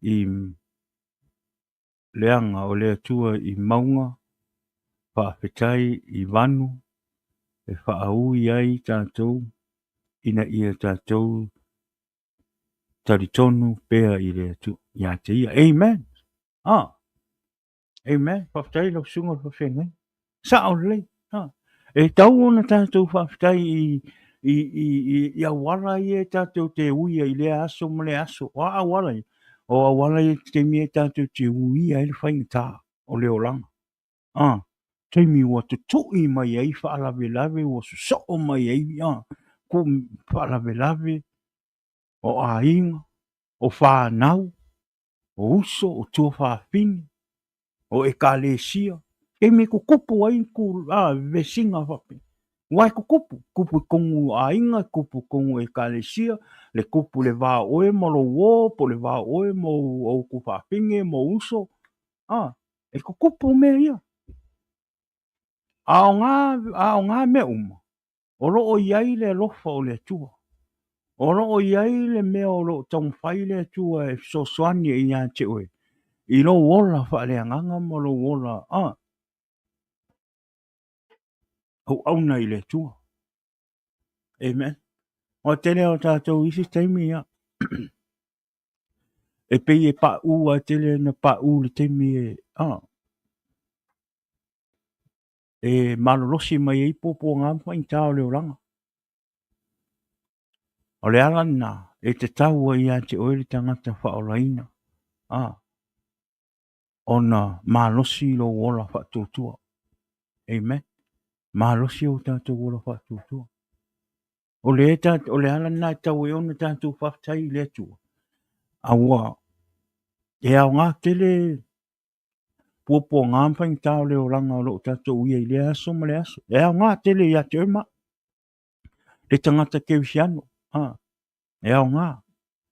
i leaga o le Atua i mauga, faafetai i vanu e faaui ai tatou ina ia tatou talitonu pea i le Atua ia te ia. Amen. Ah. Amen. Faafetai lau susuga o le faafeagaiga. Sao lelei. Ah. E tau ona tatou faafetai i i i i, i auala ia e tatou te uia i lea aso ma lea aso. O a auala ia? O auala ia te taimi e tatou te uia ai le faigata o le olaga. Ah, taimi ua tutui mai ai faalavelave, ua sosoo mai ai ah, ku faalavelave o aiga, o whānau, o uso, o tuafafine, o ekalesia. Taimi e kukupu ai ku, a, vesiga faapea. Aua e kukupu, kupu i totonu o aiga, kupu i totonu o ekalesia, le kupu i le va o oe ma lou uo, po o le va o oe ma ou tuafafine ma ou uso. A, e kukupu mea ia. A o ngā, a o ngā mea uma, O lo o i ai le alofa o le Atua. O lo o i ai le mea o lo o taumafai le Atua e fesoasoani ai ia te oe i lou ola faaleagaga ma lou ola a auauna i le Atua. Amen. O tele o tatou isi taimi ia e pei e paʻū a tele na paʻū le taimi e a e malolosi mai ai puapuaga ma faigata o le olaga. O le ala lena e tatau ai ia te oe le tagata faaolaina, a, ona malosi lou ola faatuatua. Amen. Malosi o tatou ola faatuatua. O le, o le ala lena e tatau ai ona tatou faafetai i le Atua. Aua e aoga tele puapuaga ma faigata o le olaga o lo o tatou uia i lea aso ma lea aso. E aoga tele ia te oe ma au, le tagata kerisiano, a, e aoga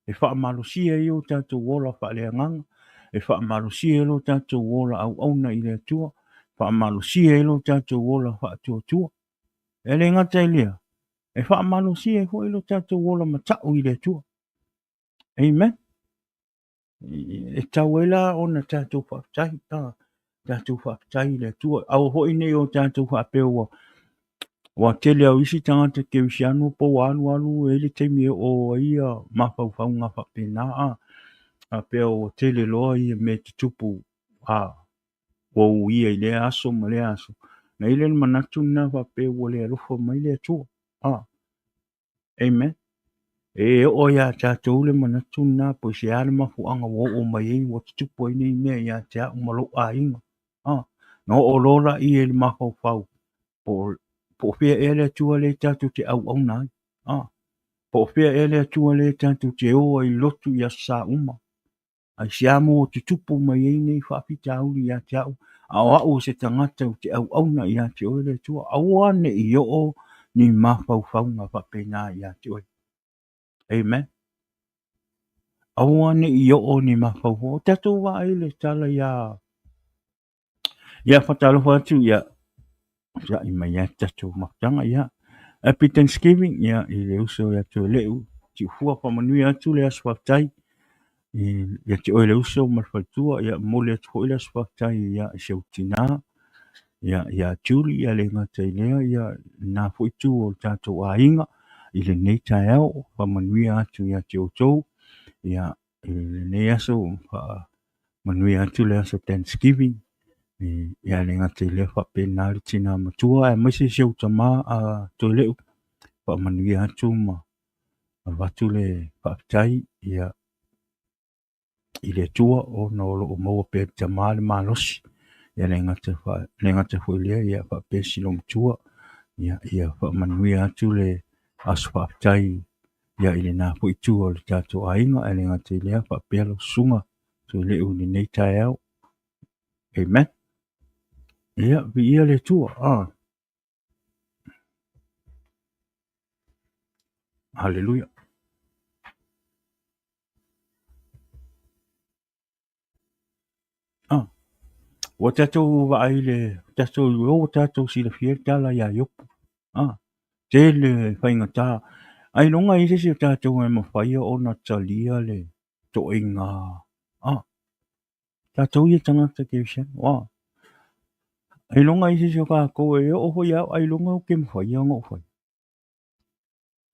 e faamalosia ai o tatou ola faaleagaga, e faamalosia ai lo tatou ola auauna i le Atua, faamalosia ai lo tatou ola faatuatua. E le gata i lea, e faamalosia ai foi lo tatou ola matau i le Atua. Amen. E tatau ai la ona tatou faafetai, a, tatou faafetai i le Atua. Aua foi ne i o tatou faapea ua ua tele au isi tagata kerisiano po ua alualu e i ai le taimi e oo ai ia mafaufauga faapena, a, faapea ua tele loa ia mea tutupu, a, ua uia i lea aso ma lea aso. Na i ai le manatu lena faapea ua le alofa mai le Atua, a. Amen. E oo ia tatou le manatu lena po o se a le mafuaaga ua oo mai ai ua tutupu ai nei mea ia te au ma lou aiga. Ah, na oo loa laia i le mafaufau po o fea ea le Atua lea tatou te auauna ai. Ah, po o fea ea le Atua lea tatou te o ai i lotu i Aso Sa uma. Aisea mea ua tutupu mai ai nei faafitauli ia te au, a o au o se tagata ou te auauna ia te oe le Atua? Aua ne i oo ni mafaufauga faapena ia te oe. Amen. Aua ne i oo ni mafaufauga. O tatou vaai i le tala ia Ia, faatalofa atu, ia, sa'i mai lava tatou mafutaga, ia. Happy Thanksgiving, ia, i le uso ia Toeleu, Tiufua, faamanuia atu le aso faafetai ia te oe le uso ma le faletua, ia, momoli atu foi le aso faafetai ia, i si ou tinā, ia, ia Julie, ia le gata i lea, ia, lena foi itu o le tatou aiga i lenei taeao, faamanuia atu ia te outou, ia, i lenei aso, faamanuia atu le aso Thanksgiving, ia le gata i lea faapena le tina matua aemaise si ou tama a Toeleu, faamanuia atu ma avatu le faafetai ia i le Atua ona o lo o maua pea e le tama le malosi, ia le gata foi i lea ia faapea si loomatua, ia faamanuia atu le aso faafetai ia i lena foi itu o le tatou aiga, ae le gata i lea faapea lau susuga Toeleu i lenei taeao. Amen. Ia, viia le Atua. Ah. Haleluia. Ah. Ua tatou vaai i le tatou ua tatou silafia le tala iā Iopu. Ah. Tele faigata. Ailoga e i ai se isi o tatou e mafai ona talia le toaiga ah. Tatou ia tagata kerisiano. Ah. Ailoga e i ai se isi o tatou e oo foi ia au, ailoga ou te mafai ona ou faia.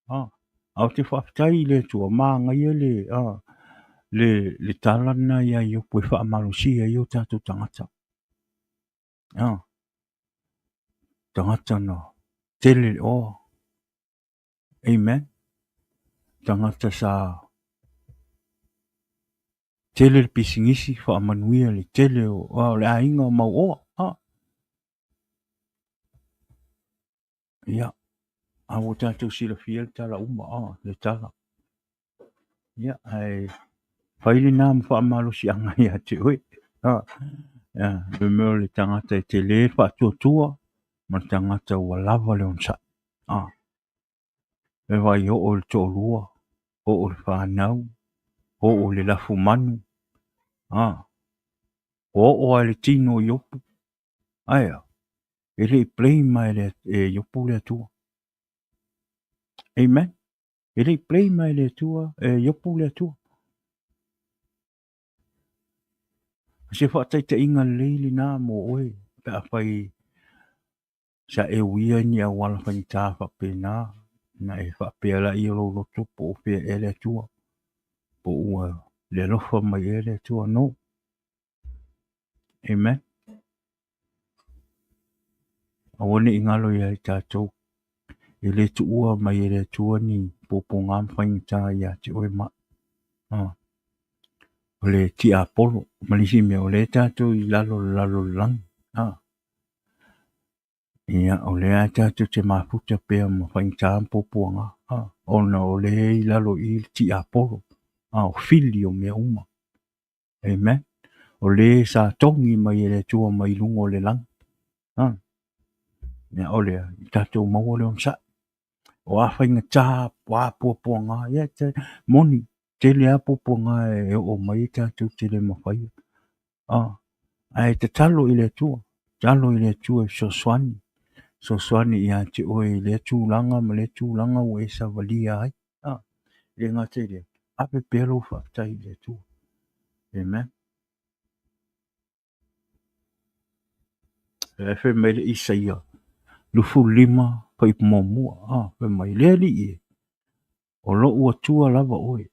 Ah, a ou te faafetai i le Atua, manaia le, ah, le, le tala lena iā Iopu e faamalosia ai o tatou tagata. Ah, tagata na tele le oa. Amen. Tagata sa tele le pisinisi, faamanuia le tele o, ah, o le aiga o mau oa. Ah. Ia, a ua tatou silafia le tala uma, a, le tala. Ia, ae fai lena ma faamalosiaga ia te oe. A, ia, le mea o le tagata e tele le faatuatua ma le tagata ua lava le onosai. A, e vaai oo i le toalua, oo i le fanau, oo i le lafumanu. A, ua oo lava i le tino o Iopu. Ae a? E le i blame e, e Iopu le Atua. Amen. E le i blame e le Atua, e Iopu le Atua. O se faataitaiga lelei lena mo oe pe afai sa e uia ni auala faigata faapena, na e faapea laia o lou loto po o fea ea le Atua, po ua le alofa mai ea le Atua. No. Amen. Aua ne i galo ia i tatou, e le tuua mai e le Atua ni puapuaga ma faigata ia te oe ma au. Ah. O le tiapolo ma le isi mea, o lea tatou i lalo o le lalolagi. Ah. Ia, o lea tatou te mafuta pea ma faigata ma puapuaga. Ah. Ona o lea i lalo i i le tiapolo. Ah, o fili o mea uma. Amen. O le sa togi mai e le Atua mai luga o le lagi. Ha. Ia, o lea, i tatou maua le onosai. O a faigata, o a puapuaga, ia, te, moni, tele a puapuaga e oo mai e tatou te le mafaia. Ah, ae tatalo i le Atua, tatalo i le Atua e fesoasoani, fesoasoani ia te oe i lea tulaga ma lea tulaga ua e savalia ai. Ah, e le gata i lea, ave pea lou faafetai i le Atua. Amen. E fai mai le Isaia 25 fuaiupu muamua, ah, fai mai, le Alii e, o lou Atua lava oe,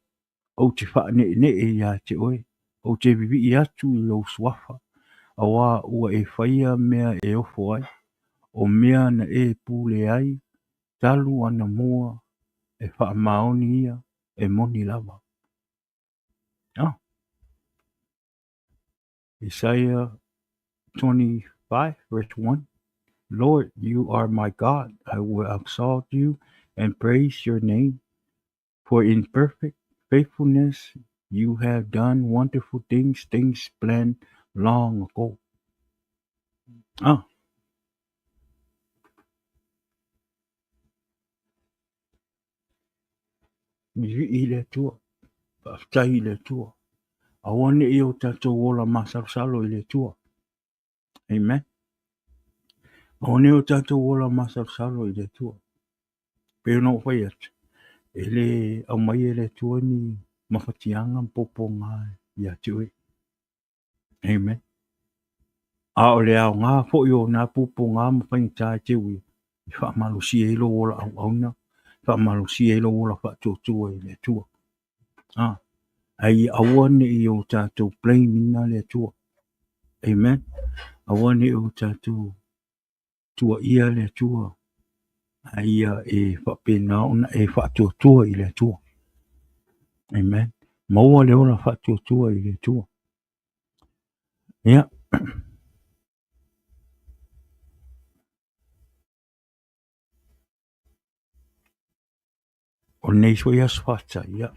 ou te faaneenee ia te oe, ou te vivii atu i lou suafa, auā ua e faia mea e ofo ai, o mea na e pule ai, talu anamua E faamaoni ia, e moni lava. Ah. Isaiah 25 verse 1. Lord, you are my God. I will exalt you and praise your name. For in perfect faithfulness you have done wonderful things, things planned long ago. Ah. Vivii i le Atua, faafetai i le Atua. Aua ne i o tatou ola masalosalo i le Atua. Amen. Aua ne i o tatou ola masalosalo i le Atua. Pei ona ou fai atu, e le aumai e le Atua ni mafatiaga ma puapuaga ia te oe. Amen. A o le aoga foi o na puapuaga ma faigata e te uia, e faamalosia ai lou ola auauna, faamalosia ai lou ola faatuatua i le Atua. Ah, ae ia aua ne i o tatou blame ina le Atua. Amen. Aua ne i o tatou tuuaia le Atua, a ia e faapena ona e faatuatua i le Atua. Amen. Maua le ola faatuatua i le Atua. Ia. O lenei foi aso faafetai, ia,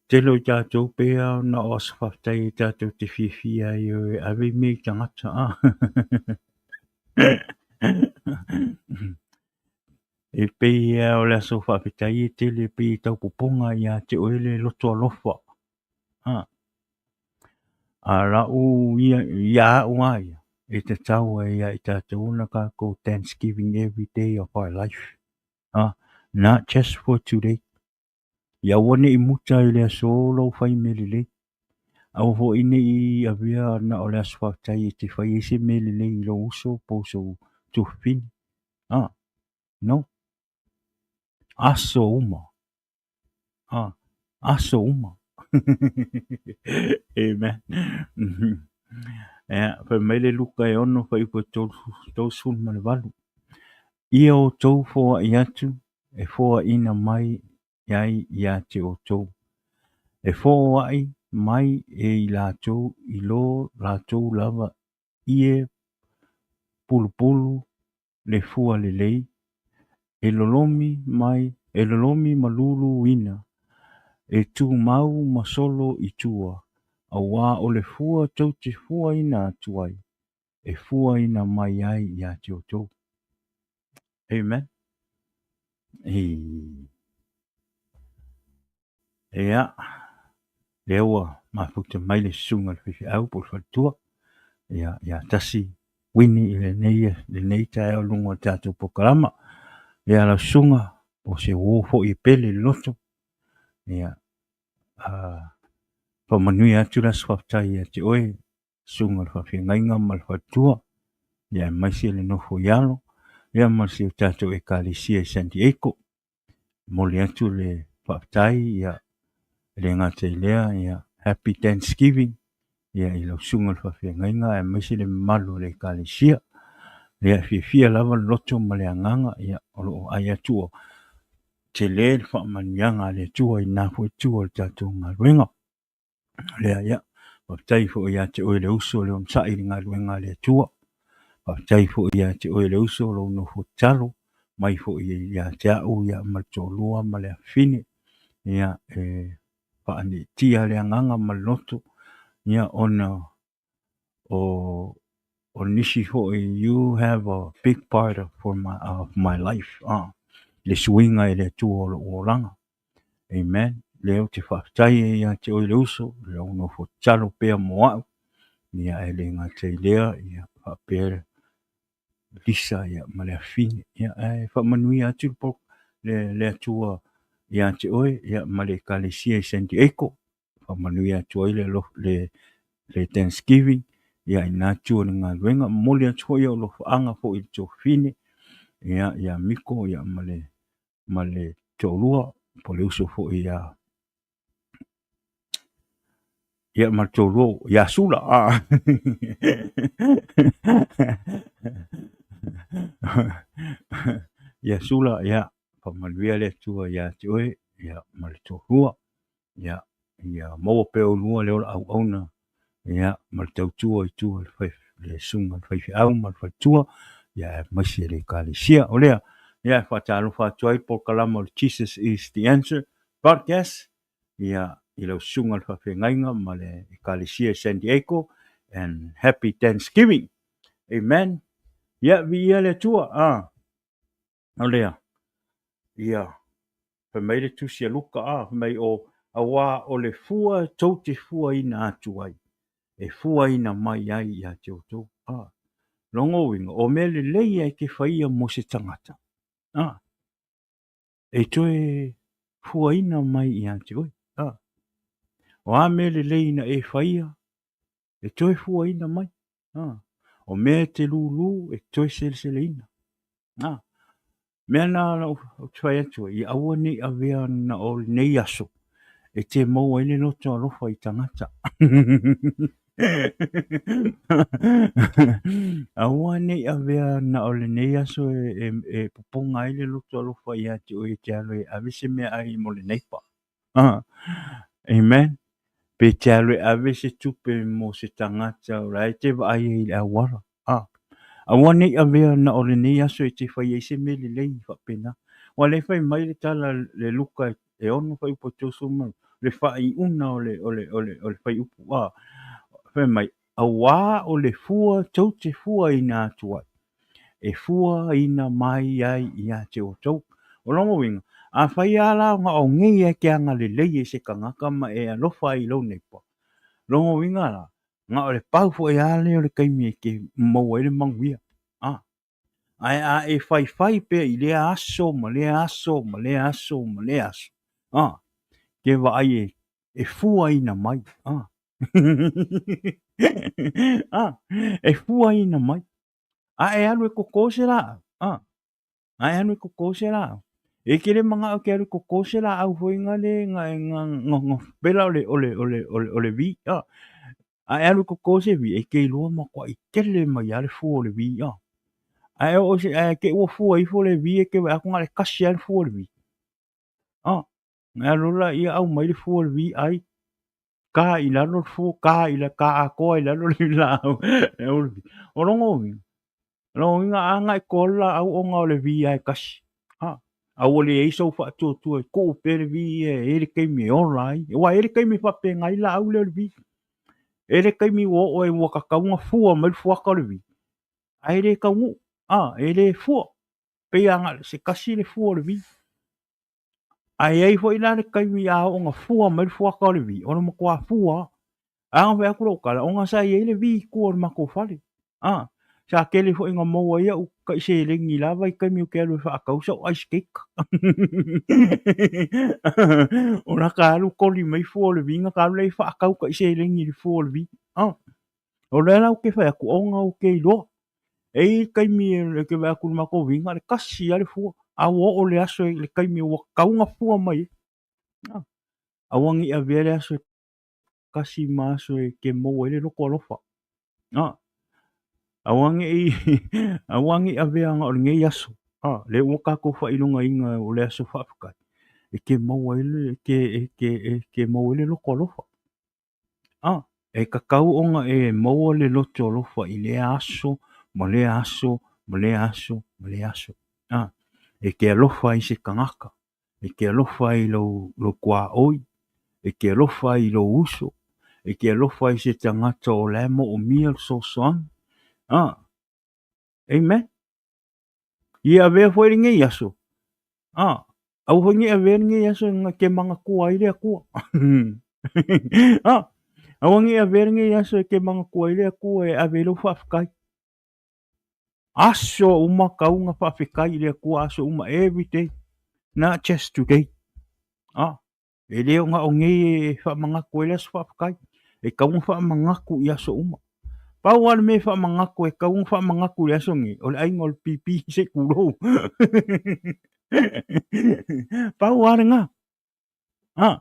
tele o i tatou pei lava ona o aso faafetai e tatou te fiafia ai e ave mea i tagata. E pei lava o le aso faafetai e tele e pei e tau popoga ia te oe le loto alofa. A lau ia, ia au lava ia, e tatau ai ia i tatou ona tatou thanksgiving every day of our life. Not just for today. Ia aua ne i muta i le aso lou fai mea lelei. Aua foi ne i avea na o le aso faafetai e te fai ai se mea lelei i lou uso po o sou tuafafine. No. Aso uma. Aso uma. Amen. Ia, fai mai le Luka e 6 fuaiupu e 38. Ia outou foai atu e foaina mai ai ia te outou. E foai mai e i latou i lo latou lava ie pulupulu le fua lelei, e lolomi mai, e lolomi ma luluina, e tumau ma solo i tua, auā o le fua tou te fuaina atu ai, e fuaina mai ai ia te outou. Amen. Ia, lea ua mafuta mai le susuga i le faifeau po o le faletua, ia, ia tasi Wini i lenei taeao i luga o le tatou polokalama. Ia lau susuga, o se uo foi e pele i le loto. Ia, faamanuia atu le aso faafetai ia te oe, susuga i le faafeagaiga ma le faletua, ia aemaise le nofo i alo, ia ma si o tatou Ekalesia i San Diego. Momoli atu le faafetai, ia, e le gata i lea, ia, Happy Thanksgiving, ia, i lau susuga i le faafeagaiga aemaise le mamalu o le Ekalesia. Ia, e fiafia lava le loto ma le agaga, ia, o lo o vaai atu ua tele le faamanuiaga a le Atua i lena foi itu o le tatou galuega. Lea, ia, faafetai foi ia te oe le uso le onosai i le galuega a le Atua. Faafetai foi ia te oe le uso lou nofo tatalo mai foi ia te au ia ma le toalua ma le afafine. Ia, e faaniitia le agaga ma le loto, ia, ona o nisi foi, you have a big part of, for my, of my life, le suiga e le Atua o lou olaga. Amen. Lea ou te faafetai ai ia te oe le uso, lou nofo tatalo pea mo au. Ia e le gata i lea, ia faapea Lisa ia ma le afafine. Ia ae faamanuia atu le Atua ia te oe ia ma le Ekalesia i San Diego. Faamanuia atu ai le Thanksgiving ia i na itu o le galuega. Momoli atu foi ou alofaaga foi i le tuafafine ia ia Miko ia ma le toalua po o le uso foi ia ia ma le toalua ia Sula. Ia Sula ia. Faamanuia le Atua ia te oe, ia, ma le toalua. Ia, ia maua pea oulua le ola auauna, ia, ma le tautua i tua i le fai, le susuga i le faifeau ma le faletua, ia, aemaise le Ekalesia. O lea, ia, e faatalofa atu ai le polokalama o le Jesus is the Answer Podcast, ia, i lau susuga i le faafeagaiga ma le Ekalesia i San Diego, and happy Thanksgiving. Amen. Ia, viia le Atua. Ah. O lea, ia, fai mai le tusi a Luka, a, fai mai o, auā o le fua tou te fuaina atu ai, e fuaina mai ai ia te outou. A, lona uiga, o mea lelei ia e te faia mo se tagata, a, e toe fuaina mai ia te oe. A, o a mea lelei na e faia, e toe fuaina mai. A, o mea e te lūlū, e toe seleseleina. A, mea na ou te fai atu ai, ia aua ne i avea na o lenei aso e te maua ai le loto alofa i tagata. Aua ne i avea na o lenei aso e popoga ai le loto alofa ia te oe e te alu e ave se meaai mo le neighbor. Amen. Pe te alu e ave se tupe mo se tagata o la e te vaai ai i le auala. Aua ne i avea na o lenei aso e te fai ai se mea lelei faapena. Ua le fai mai le tala le Luka e 6 fuaiupu e 32, le faaiuga o le, o le, o le, o le fuaiupu. Fai mai, auā o le fua tou te fuaina atu ai, e fuaina mai ai ia te outou. O lona uiga, afai lava la ona o nei e te agalelei ai i se tagata ma e alofa ai i lou neighbour, lona uiga la, na o le pau foi lava lea o le taimi e te maua ai le manuia. Ae a e faifai pea i lea aso ma lea aso ma lea aso ma lea aso, te vaai e fuaina mai. E fuaina mai. A e alu e koko se laau, a e alu e koko se laau, e te le manao e te alu e koko se laau foi na le na pela o le o le o le o le o le vi. A e alu e koko se vi, e te iloa matuai tele mai lava le fua o le vi. Ae oo i se ae te i ua fua ifo le vi e te vaai atu na o le tasi lava le fua o le vi. Na alu laia aumai le fua o le vi ai, ka i lalo le fua, ka i la, ka atoa i lalo le laau. O lona uiga, o lona uiga a na e toa le laau ona o le vi lava e tasi. A ua leai sou faatuatua e tuu pea le vi ia e i ai le taimi e ola ai. Aua e i ai le taimi e faapena ai laau lea o le vi. E i ai le taimi ua oo ai ua tatau ona fua mai le fuata o le vi, ae le taunuu, e le fua. Pei lava na o se tasi le fua o le vi. Ae i ai foi la le taimi a oo ina fua mai le fuata o le vi, o le matua fua lava. A na fai atu lau tala, ona sa i ai le vi i tua o le matou fale. A, sa tele foi ina maua ai au tai seleni i la vaitaimi ou te alu e faatau sau ice cake. O la ta alu koli mai fua o le vi, na ta alu lea e faatau tai seleni i le fua o le vi. A, o lea la ou te fai atu, ona ou te iloa. E i ai taimi e te vaai atu i le matou vi, na o le tasi lava le fua, a ua oo le aso i le taimi ua tatau ona fua mai ai. Aua ne i avea le aso e tasi ma aso e te maua ai le loto alofa. Aua ne i aua ne i avea na o lenei aso, lea ua tatou faailogaina o le aso faafetai, e te maua ai le, e te, e te maua ai le loto alofa. E tatau ona e maua le loto alofa i lea aso ma lea aso ma lea aso ma lea aso. E te alofa ai i se tagata, e te alofa ai i lou, lou tuaoi, e te alofa ai i lou uso, e te alofa ai i se tagata o la e moomia le fesoasoani. Amen. Ia avea foi lenei aso. Aua foi ne i avea lenei aso e te manatua ai le Atua. Aua ne i avea lenei aso e te manatua ai le Atua e ave ai lou faafetai. Aso uma tau na faafetai i le Atua aso uma every day, not just today. E le o na o nei e faamanatu ai le aso faafetai. E tatau ona faamanatu i aso uma. Pau lava le mea e faamanatu e tatau ona faamanatu i le aso nei, o le aiga o le pipi se i tulou. Pau lava lena. A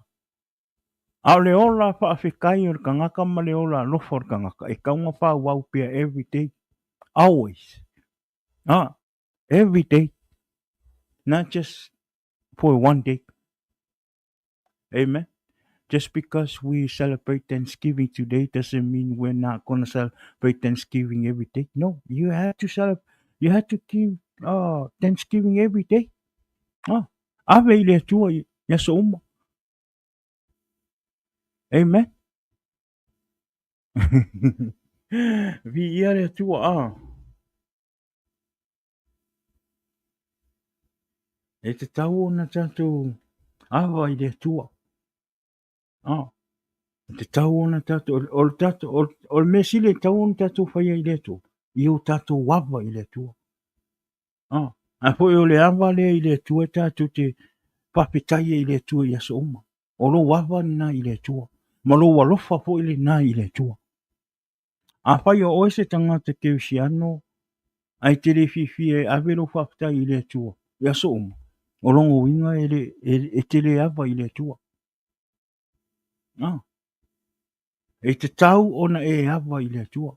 o le ola faafetai o le tagata ma le ola alofa o le tagata, e tatau ona faaauau pea every day. Always. Every day. Not just. for one day. Amen. Just because we celebrate Thanksgiving today doesn't mean we're not gonna celebrate Thanksgiving every day. No, you have to celebrate. You have to give Thanksgiving every day. Ah, ave i le Atua i aso uma. Amen. Viia le Atua. Ah. E tatau ona tatou ava i le Atua. Ah, e tatau ona tatou, o le tatou, o le mea sili e tatau ona tatou faia i le Atua, i o tatou ava i le Atua. Ah, a foi o le ava lea i le Atua e tatou te faafetai ai i le Atua i aso uma. O lou ava lena i le Atua, ma lou alofa foi lena i le Atua. Afai o oe se tagata kerisiano ae e te le fiafia e ave lou faafetai i le Atua i aso uma, o lona uiga e, le, e, e te le ava i le Atua. Ah. E tatau ona e ava i le Atua.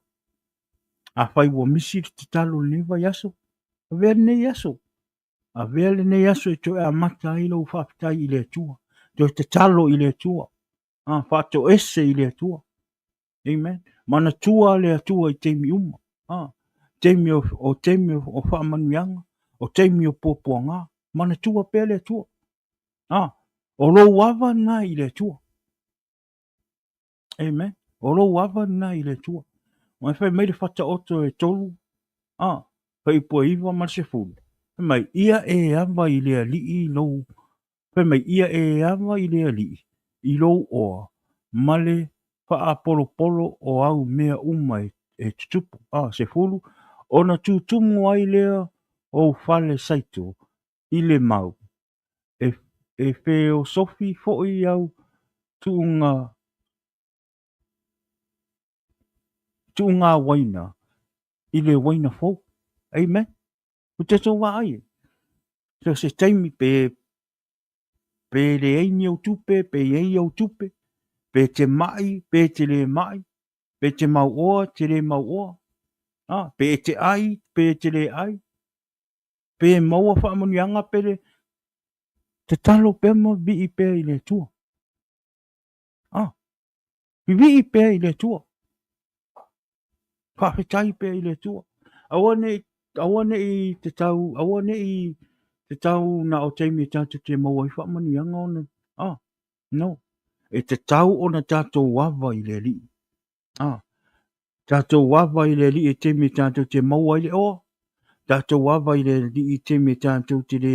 Afai ua misi le tatalo i lenei vaiaso, avea lenei aso. Avea lenei aso e toe amata ai lou faafetai i le Atua. Toe tatalo i le Atua. Ah, faatoese i le Atua. Amen. Manatua le Atua i taimi uma. Ah, taimi o, o taimi o faamanuiaga, o taimi o puapuaga. Manatua pea le Atua. Ah, o lou ava lena i le Atua. Amen. O lou ava lena i le Atua. Mai fai mai le fataoto e tolu, ah, fuaiupu e 9 ma le 10. Fai mai, ia e ava i le Alii lou Fai mai, Ia e ava i le Alii, i lou oa, ma le faapolopolo o au mea uma e tutupu. A, 10, ona tutumu ai lea ou fale saito i le mau, e feosofi foi au tuuga, tuuga uaina i le uaina fou. Amen. Ko te tō vaai e. So se taimi pe, pe leai ni ou tupe, pe iai ou tupe, pe te mai, pe te le mai, pe te mau oa, te le mau oa, ah, pe e te ai, pe e te le ai, pe e maua faamanuiaga pe le, tatalo pea ma vii pea i le Atua. Ah, vivii pea i le Atua. Faafetai pea i le Atua. Aua ne i, aua ne i te tau, aua ne i te tau na o taimi e tātou te maua ai faamanuiaga ona, ah, no. E tatau ona tātou ava i le Alii. Ah, tātou ava i le Alii e taimi e tātou te maua ai le oa. Tātou ava i le Alii i taimi e tātou te le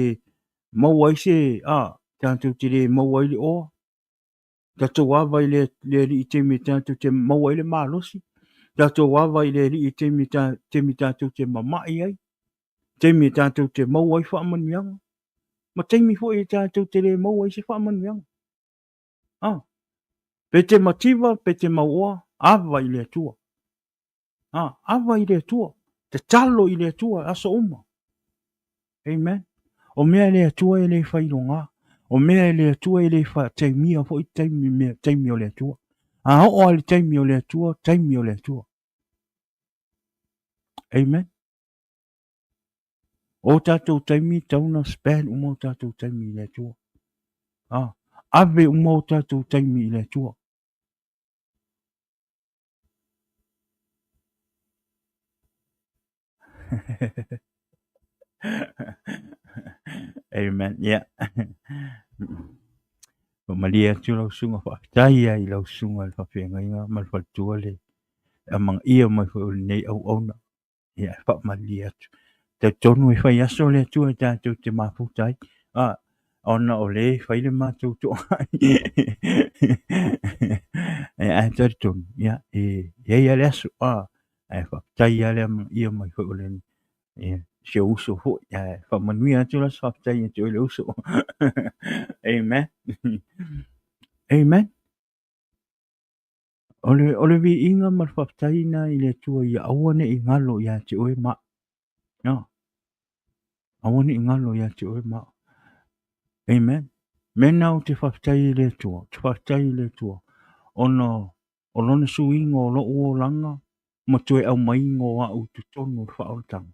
maua ai se, ah, tātou te le maua ai le oa. Tatou ava i le, le Alii i taimi e tatou te maua ai le malosi. Tatou ava i le Alii i taimi, ta, taimi tatou te mama'i ai. Taimi e tatou te maua ai faamanuiaga. Ma taimi foi e tatou te le maua ai se faamanuiaga. Ah, pe te mativa, pe te mauoa, ava i le Atua. Ah, ava i le Atua. Tatalo i le Atua aso uma. Amen. O mea e le Atua e le failogā. O mea e le Atua e le faataimia foi taimi, mea, taimi o le Atua. A oo a le taimi o le Atua, taimi o le Atua. Amen. O tātou taimi, tau na spend uma o tātou taimi i le Atua. Ah, ave uma o tātou taimi i le Atua. Amen. Yeah. Malie atu lau susuga faafetai ai i lau susuga i le faafeagaiga ma le faletua le amanaia mai foi o lenei auauna. Ia, e faamalie atu. Talitonu e fai aso le Atua e tatou te mafuta ai. Ah, ona o lea e fai le matou toaga. Ae talitonu, ia, e i ai lava le aso. Ah, ae faafetai lava le amanaia mai foi o le ia, si ou uso foi. Ae faamanuia atu la se faafetai ia te oe le uso. Amen. Amen. O le, o le viiga ma le faafetai lena i le Atua ia aua ne i galo ia te oe ma au. No. Aua ne i galo ia te oe ma au. Amen. Mena ou te faafetai i le Atua, ou te faafetai i le Atua, ona o lona suiga o lou olaga ma toe aumaiga o au i totonu o le faaolataga.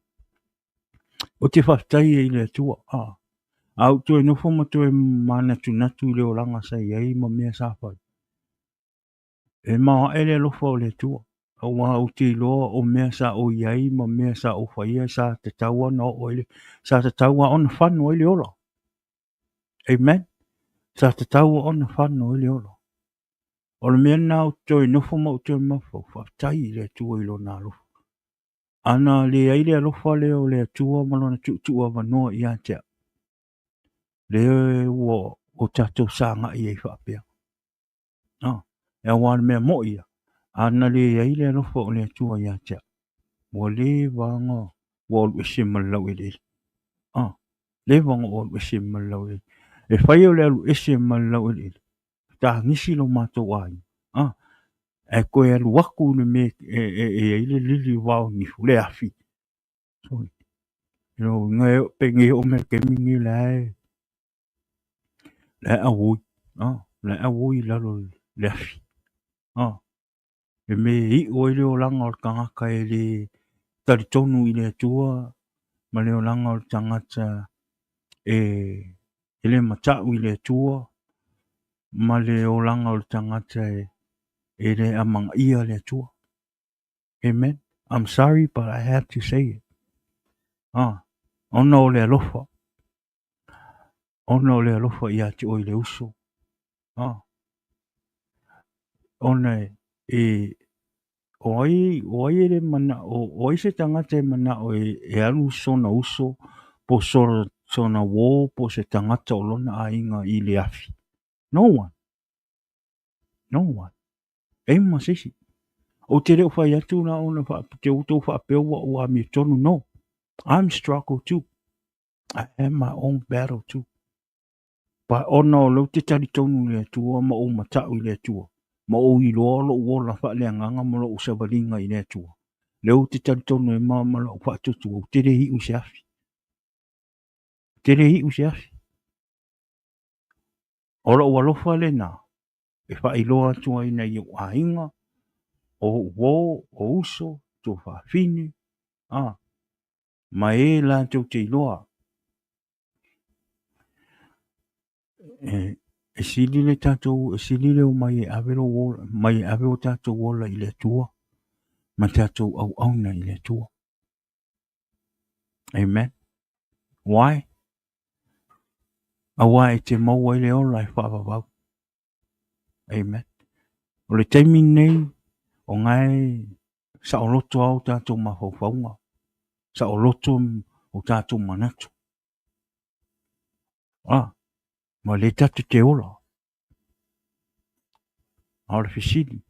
Ou te faafetai ai i le Atua. Ah. A ou toe nofo ma toe manatunatu i le olaga sa i ai ma mea sa fai, e maoae le alofa o le Atua, aua ou te iloa o mea sa ou i ai ma mea sa ou faia sa tatau ona oo ai le, sa tatau lava ona fano ai le ola. Amen. Sa tatau ona fano ai le ola. O le mea lena ou te toe nofo ma ou toe mafaufau, faafetai i le Atua i Lona alofa. Ana leai le alofa lea o le Atua ma Lona tuutuu avanoa ia te au, lea ua o tatou sagai ai faapea. Ah, e aua o le mea moi ia, ana leai le alofa o le Atua ia te au, ua leva ona ua alu ese ma le laueleele. Ah, leva ona ou alu ese ma le laueleele. E fai o le alu ese ma le laueleele, tagisi lo matou aiga. Ah, ae toe alu atu i le mea e i ai le lili o vao nifu, le afi. Sorry. Lona uiga penei oo mai i le taimi lenei o la e la e auoi, ah, la e auoi i lalo o le afi. Ah, le mea e iu ai le olaga o le tagata e le talitonu i le Atua ma le olaga o le tagata e le matau i le Atua ma le olaga o le tagata e le amanaia le Atua. Amen. I'm sorry but I have to say it. Ah, ona o le alofa. Ona o le alofa ia te oe le uso. Ah, ona e o ai, o ai e le manao, o ai se tagata e manao e alu sona uso po sona uō po o se tagata o lona aiga i le afi? No one. No one. E ma se isi. Ou te le o fai atu la ona te outou faapea ua ou amiotonu. No. I'm struggle too. I have my own battle too. But ona o lea ou te talitonu i le Atua ma ou matau i le Atua, ma ou iloa lou ola faaleagaga ma lou savaliga i le Atua, lea ou te talitonu ai ma, ma lou faatuatua, ou te le iu i se afi. Ou te le iu i se afi. O lou alofa lena e faailoa atu ai i nai ou aiga, o ou uō, o uso, tuafafine, a, ma e latou te iloa. E sili le tatou, e sili le omai e ave lou ola, mai e ave o tatou ola i le Atua ma tatou auauna i le Atua. Amen. Why? Aua e te maua ai le ola e faavavau. Amen. O le taimi lenei, o na e saoloto lava o tatou mafaufauga, saoloto o tatou manatu. Ah, ma lea tatou te ola. A o le fesili,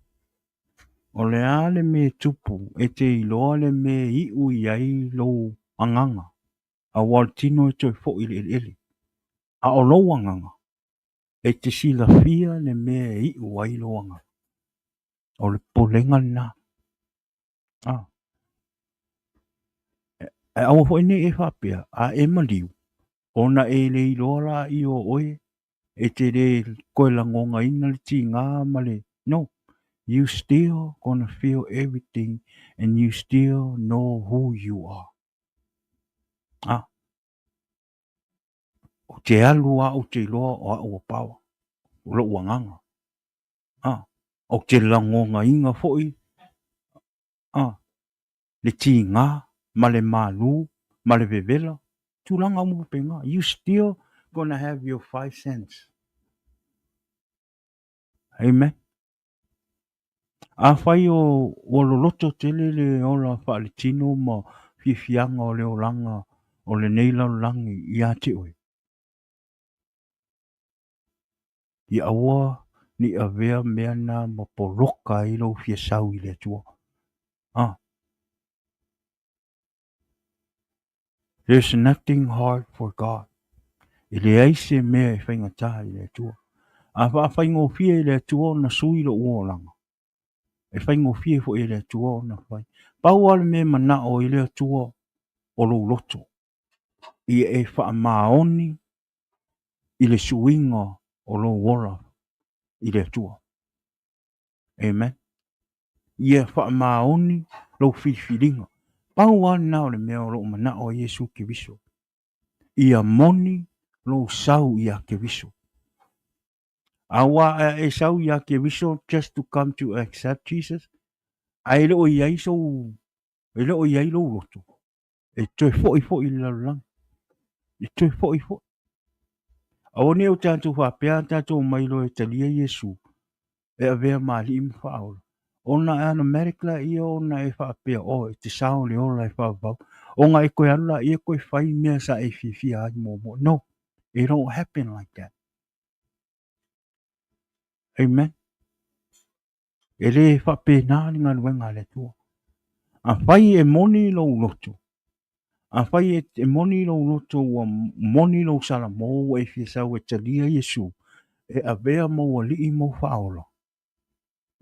o le a le mea e tupu e te iloa le mea e iu i ai lou agaga, aua o le tino e toe foi i le eleele. A o lou agaga, e te silafia le mea e iu ai lou agaga. O le popolega lena. Ah. Ae aua foi ne i e faapea, a e maliu, ona e le iloa laia o oe, e te le toe lagonaina le tiga ma le... No, you still gonna feel everything and you still know who you are. Ah. Ou te alu lava ou te iloa o au a Power, o lou agaga. Ah, ou te lagonaina foi ah, le tiga ma le malū ma le vevela, tulaga uma faapena. You still gonna have your 5 cents. Amen. Afai o ua loloto tele le ola faaletino ma fiafiaga o le olaga o lenei lalolagi ia te oe, ia aua ne i avea mea na ma poloka ai lou fia sau i le Atua. Ah. There's nothing hard for God. E leai se mea e faigata i le Atua. A faafaigofie e le Atua ona sui lou olaga, e faigofie foi e le Atua ona fai. Pau lava le mea e manao ai le Atua o lou loto, ia e faamaoni i le suiga o lou ola i le Atua. Amen. Ia faamaoni lou filifiliga. Pau lava lena o le mea o lo o manao ai Iesu Keriso. Ia moni. lou sau ia Keriso. Aua a e sau ia Keriso just to come to accept Jesus, ae le o i ai sou, e le o i ai lou loto, e toe foi foi i le lalolagi. E toe foi foi. Aua ne i o tatou faapea a tatou omai loa e talia Iesu e avea ma alii ma faaola, ona e automatic laia ona e faapea, oh, e te sao le ola e faavavau, ona e toe alu laia toe fai mea sa e fiafia ai muamua. No, it don't happen like that. Amen. E le faapena le galuega a le Atua. Afai e moni lou loto, afai e moni lou loto ua moni lou salamo ua e fia sau e talia Iesu e avea ma ou alii ma ou faaola.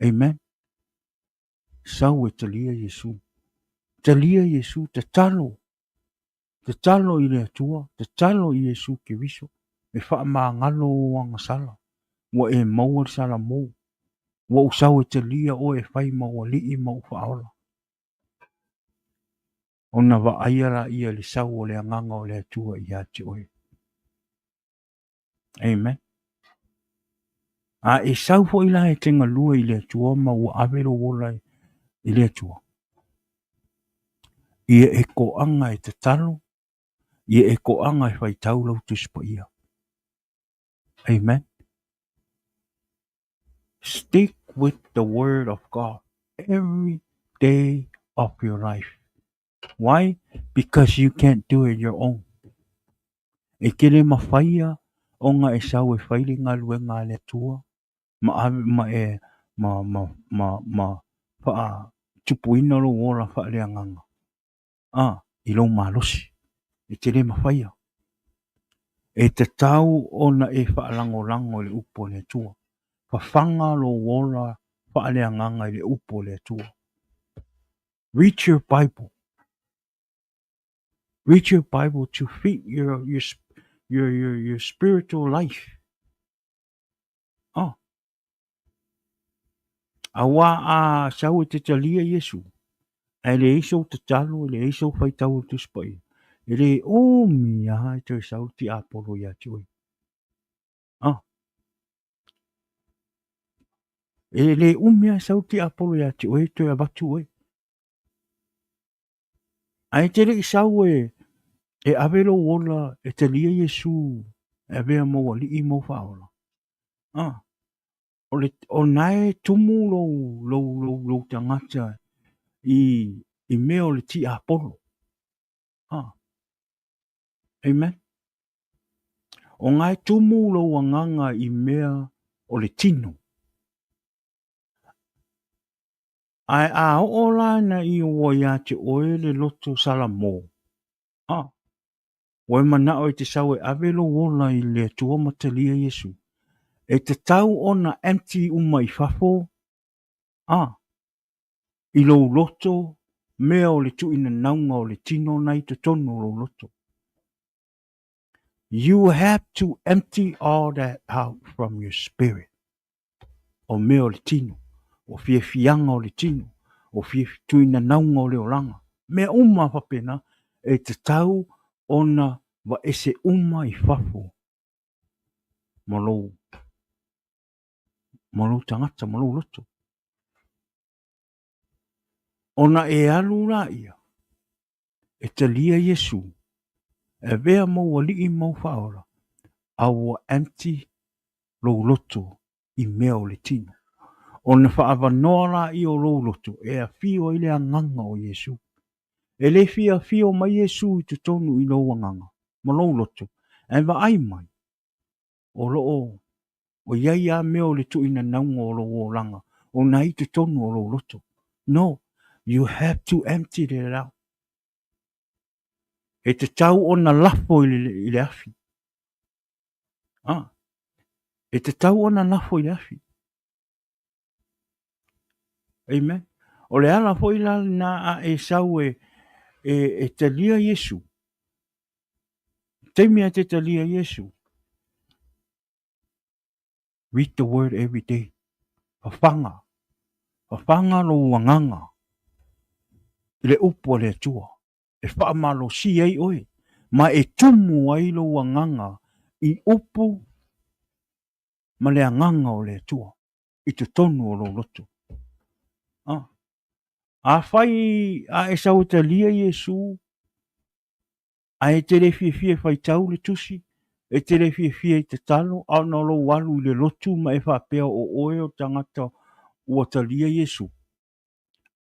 Amen. Sau e talia Iesu. Talia Iesu, tatalo. Tatalo i le Atua, tatalo i Iesu Keriso e faamagalo ou agasala, ua e maua le salamo, ua ou sau e talia oe e fai ma ou alii ma ou faaola. Ona vaaia laia le sau o le Agaga o le Atua ia te oe. Amen. A e sau foi la e te galue i le Atua ma ua ave lou ola i le Atua, ia e toaga e tatalo, ia e toaga e faitau lau Tusi Paia. Amen. Stick with the word of God every day of your life. Why? Because you can't do it your own. E te le mawhaia ona e sau e whai le galuega a le Atua ma ave ma e ma ma ma ma wha tupuina lou ola faaleagaga a i lou malosi. E te le mawhaia. E tatau ona e whaalangolago i le upu a le Atua. Fafaga lou ola faaleagaga i le upu a le Atua. Read your Bible. Read your Bible to feed your, your, your, your, your spiritual life. Oh. Aua a sau e te talia Iesu, ae leai sou tatalo, e leai sou faitau o le Tusi Paia, e le umi lava e toe sau le tiapolo ia te oe. Ah. E le umi lava e sau le tiapolo ia te oe e toe avatu oe. Ae te le i sau e, e ave lou ola e talia Iesu e avea ma ou alii ma ou faaola. Ah, o le, o na e tumu lou, lou, lou, lou tagata i, i mea o le tiapolo. Ah. Amen. O na e tumu lou agaga i mea o le tino. Ae a oo la ina i ua ia te oe le loto salamo, a, ua e manao e te sau e ave lou ola i le Atua ma talia Iesu, e tatau ona empty uma i fafo, a, i lou loto mea o le tuuinanauga o le tino na i totonu o lou loto. You have to empty all that out from your spirit. O mea o le tino, o fiafiaga o le tino, o tuinanauga o le olaga. Mea uma faapena e tatau ona vaese uma i fafo ma lou, ma lou tagata, ma lou loto. Ona e alu laia e talia Iesu, e avea ma ou alii ma ou faaola, a ua empty lou loto i mea o le tino. Ona faaavanoa laia o lou loto e afio ai le agaga o Iesu. E le fia afio mai Iesu i totonu i lou agaga ma lou loto, ae vaai mai, o lo o o i ai lava mea o le tuuinanauga o lou olaga ona i totonu o lou loto. No, you have to empty it out. E tatau ona lafo i le, i le afi. Ah, e tatau ona lafo i le afi. Amen. O le ala foi la lena a e sau e, e, e talia Iesu. Taimi a te talia Iesu. Read the word every day. Fafaga. Fafaga lou agaga i le upu a le Atua e faamalosi ai oe ma e tumu ai lou agaga. i upu ma le agaga o le Atua i totonu o lou loto. Ah. Afai a e sau e talia Iesu, ae e te le fiafia e faitau le tusi, e te le fiafia i tatalo, a ona o lou alu i le lotu ma e faapea o oe o le tagata ua talia Iesu,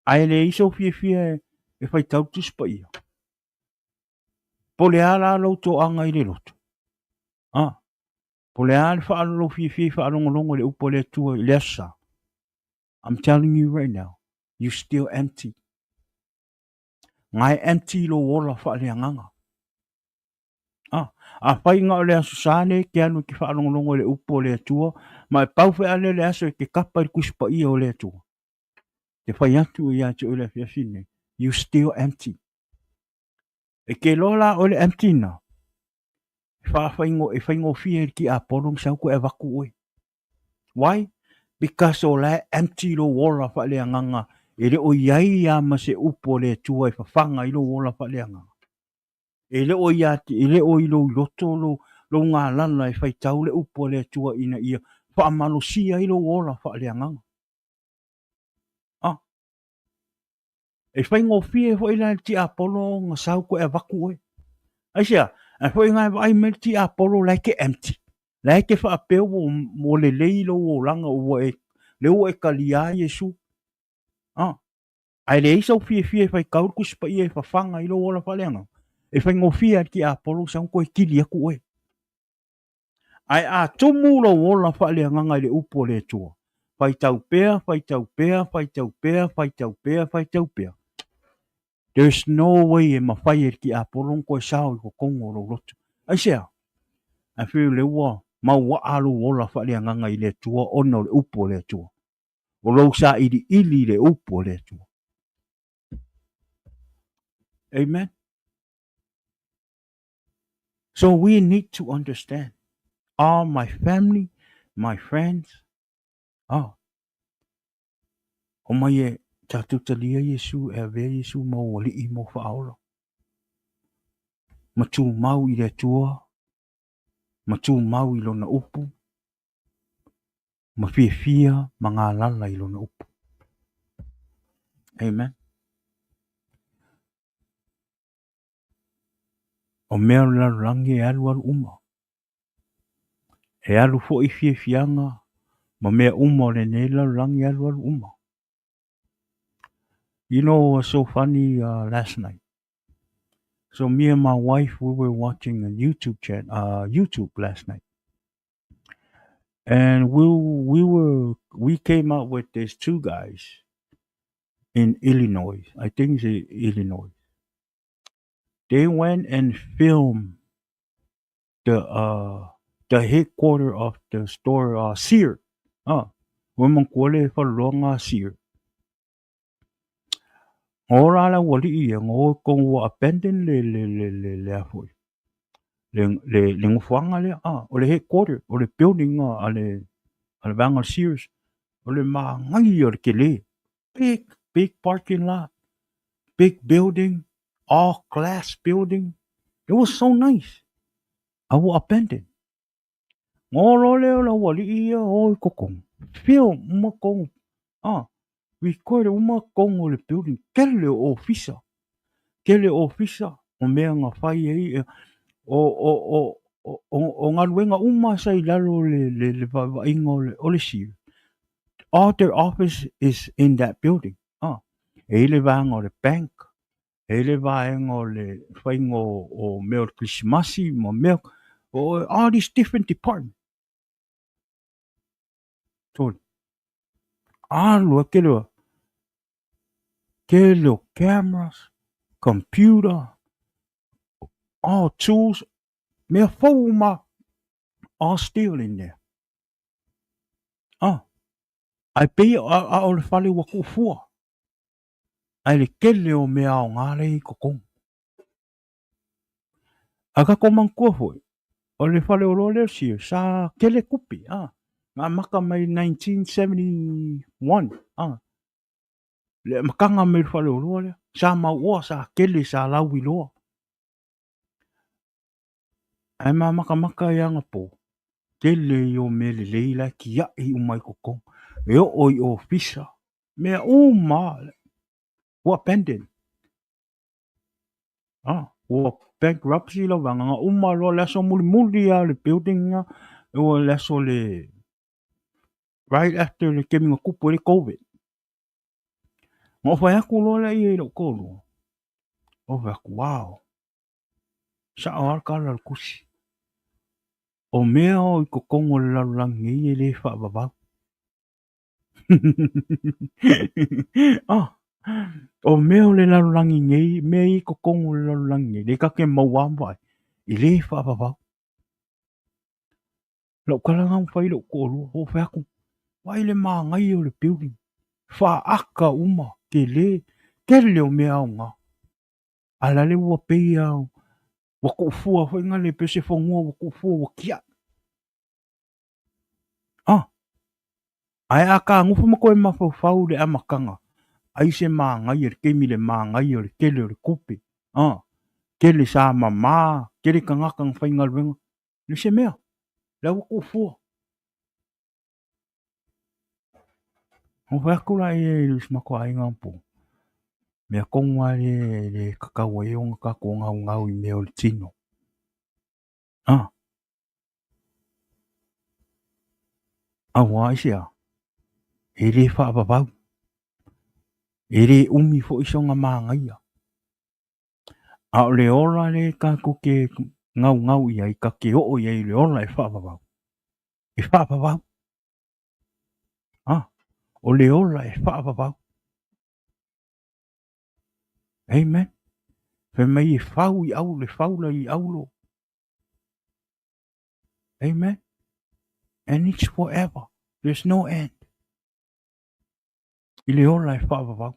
ae leai sou fiafia e faitau le Tusi Paia. Po o le a la lou toaga i le lotu? A, po o le a le lou fiafia i faalogologo i le upu a le Atua i le Aso Sa? I'm telling you right now, you still empty. Nga e empty lou ola faaleagaga. A, afai na o le Aso Sa lea e te alu e te faalogologo i le upu a le Atua, ma e pau foi a lea le aso e te kapa i le Tusi Paia o le Atua, te fai atu ia te oe i le afiafi lenei, you still empty. E te iloa la oe le empty na, e faigofie i le tiapolo ona sau toe avatu oe. Why? Because o la e empty lou ola faaleagaga, e le o i ai lava ma se upu a le Atua e fafaga ai lou ola faaleagaga. E le o ia te, e le o i lou loto lou, lou galala e faitau le upu a le Atua ina ia faamalosia ai lou ola faaleagaga. Ah. E faigofie foi la i le tiapolo ona sau toe avatu oe. Aisea? Ae foi na e vaai mai le tiapolo la e te empty. La e te faapea ua, ua lelei lou olaga ua e, lea ua e talia Iesu. Ah. Ae leai sau fiafia e faitau le Tusi Paia e fafaga ai lou ola faaleagaga. E faigofie lava i le tiapolo sau toe kili atu oe. Ae a tumu lou ola faaleagaga i le upu a le Atua, faitau pea, faitau pea, faitau pea, faitau pea, faitau pea, there's no way e mafai e le tiapolo ona toe sao i totonu o lou loto. Aisea? Ae feel lea ua mauaa lou ola faaleagaga i le Atua ona o le upu a le Atua. O lou sailiili i le upu a le Atua. Amen. So we need to understand, all my family, my friends, oh, omai e tatou talia Iesu, e avea Iesu ma ou alii ma ou faaola. Ma tumau i le Atua, ma tumau i lona upu, ma fiafia ma galala i lona upu. Amen. O mea o le lalolagi e alualu uma. E alu foi fiafiaga ma mea uma o lenei lalolagi e alualu uma. You know, it was so funny last night. So me and my wife, we were watching a YouTube chat, YouTube last night. And we came up with these two guys in Illinois. I think it's in Illinois. They went and filmed the headquarter of the store, Sears. Ua manatua le faleoloa Sears. Nga o la le aualii ia, nga o i totonu ua abandon le le le le le a foi, le le le nofoaga lea, ah, o le headquarter, o le building a le a le vaega o le Sears, o le manaia o le tele, big, big parking lot, big building, all glass building, it was so nice, a ua abandon. Nga o loa lea o le aualii ia o i totonu, film uma totonu, ah, record uma totonu o le building, tele o ofisa, tele o ofisa o mea na fai ai, o, o, o, o, o galuega uma sa i lalo o le, le, le vaaiga o le, o le Sears. All their office is in that building. Ah, e i le vaega o le bank, e i le vaega o le faiga o mea o le Kerisimasi ma mea, o all these different department. Toli. Alu e tele o, tele o cameras, computer, all tools, mea fou uma, all still in there. Ah, ae pei a o le fale ua tuufua. Ae le tele o mea aoga lea i totonu. Ae tatou manatua foi, o le faleoloa lea o Sears, sa tele tupe, a. Na amata mai 1971, a. Le amataga mai o le faleoloa lea, sa mauoa, sa tele, sa lauiloa. Ae ma makamaka i anapo, tele ia o mea lelei la e tiai uma i totonu, e oo i ofisa, mea uma lava, ua abandon. Ah, ua bankruptcy lau vaega, na uma loa le aso mulimuli lava o le building lena, ua le aso le right after le taimi na tupu ai le Covid. Na ou fai atu loa lea i lou toalua, ou fai atu, wow, sao lava le tala o le tusi. O mea o i totonu o le lalolagi nei e le faavavau. Ah, o mea o le lalolagi nei, mea ia i totonu o le lalolagi nei, lea tatou te maua ma vaai, e le faavavau. Lau tala lena ua fai i lou toalua, ua ou fai atu, vaai le manaia o le building, faata uma, tele, tele o mea aoga. A o la le ua pei lava ua tuufua foi na le pei o se fanua ua tuufua ua tiai. Ah, ae a ta nofo ma toe mafaufau i le amataga, ai se manaia i le taimi le manaia o le tele o le tupe, ah, tele sa mama, tele tagata na faigaluega, leai se mea, la ua tuufua. Ou fai atu la i si matou aiga anapo, mea tonu lava lea e le tatau ai ona tatou naunau i mea o le tino. Ah. Auā aisea? E le faavavau. E le umi foi sona manaia. A o le ola lea tatou te naunau i ai, tatou te oo i ai i le ola e faavavau, e faavavau. Ah, o le ola e faavavau. Amen. Fai mai e fau i au, le faula i aulo. Amen. And it's forever. There's no end. I le ola e faavavau.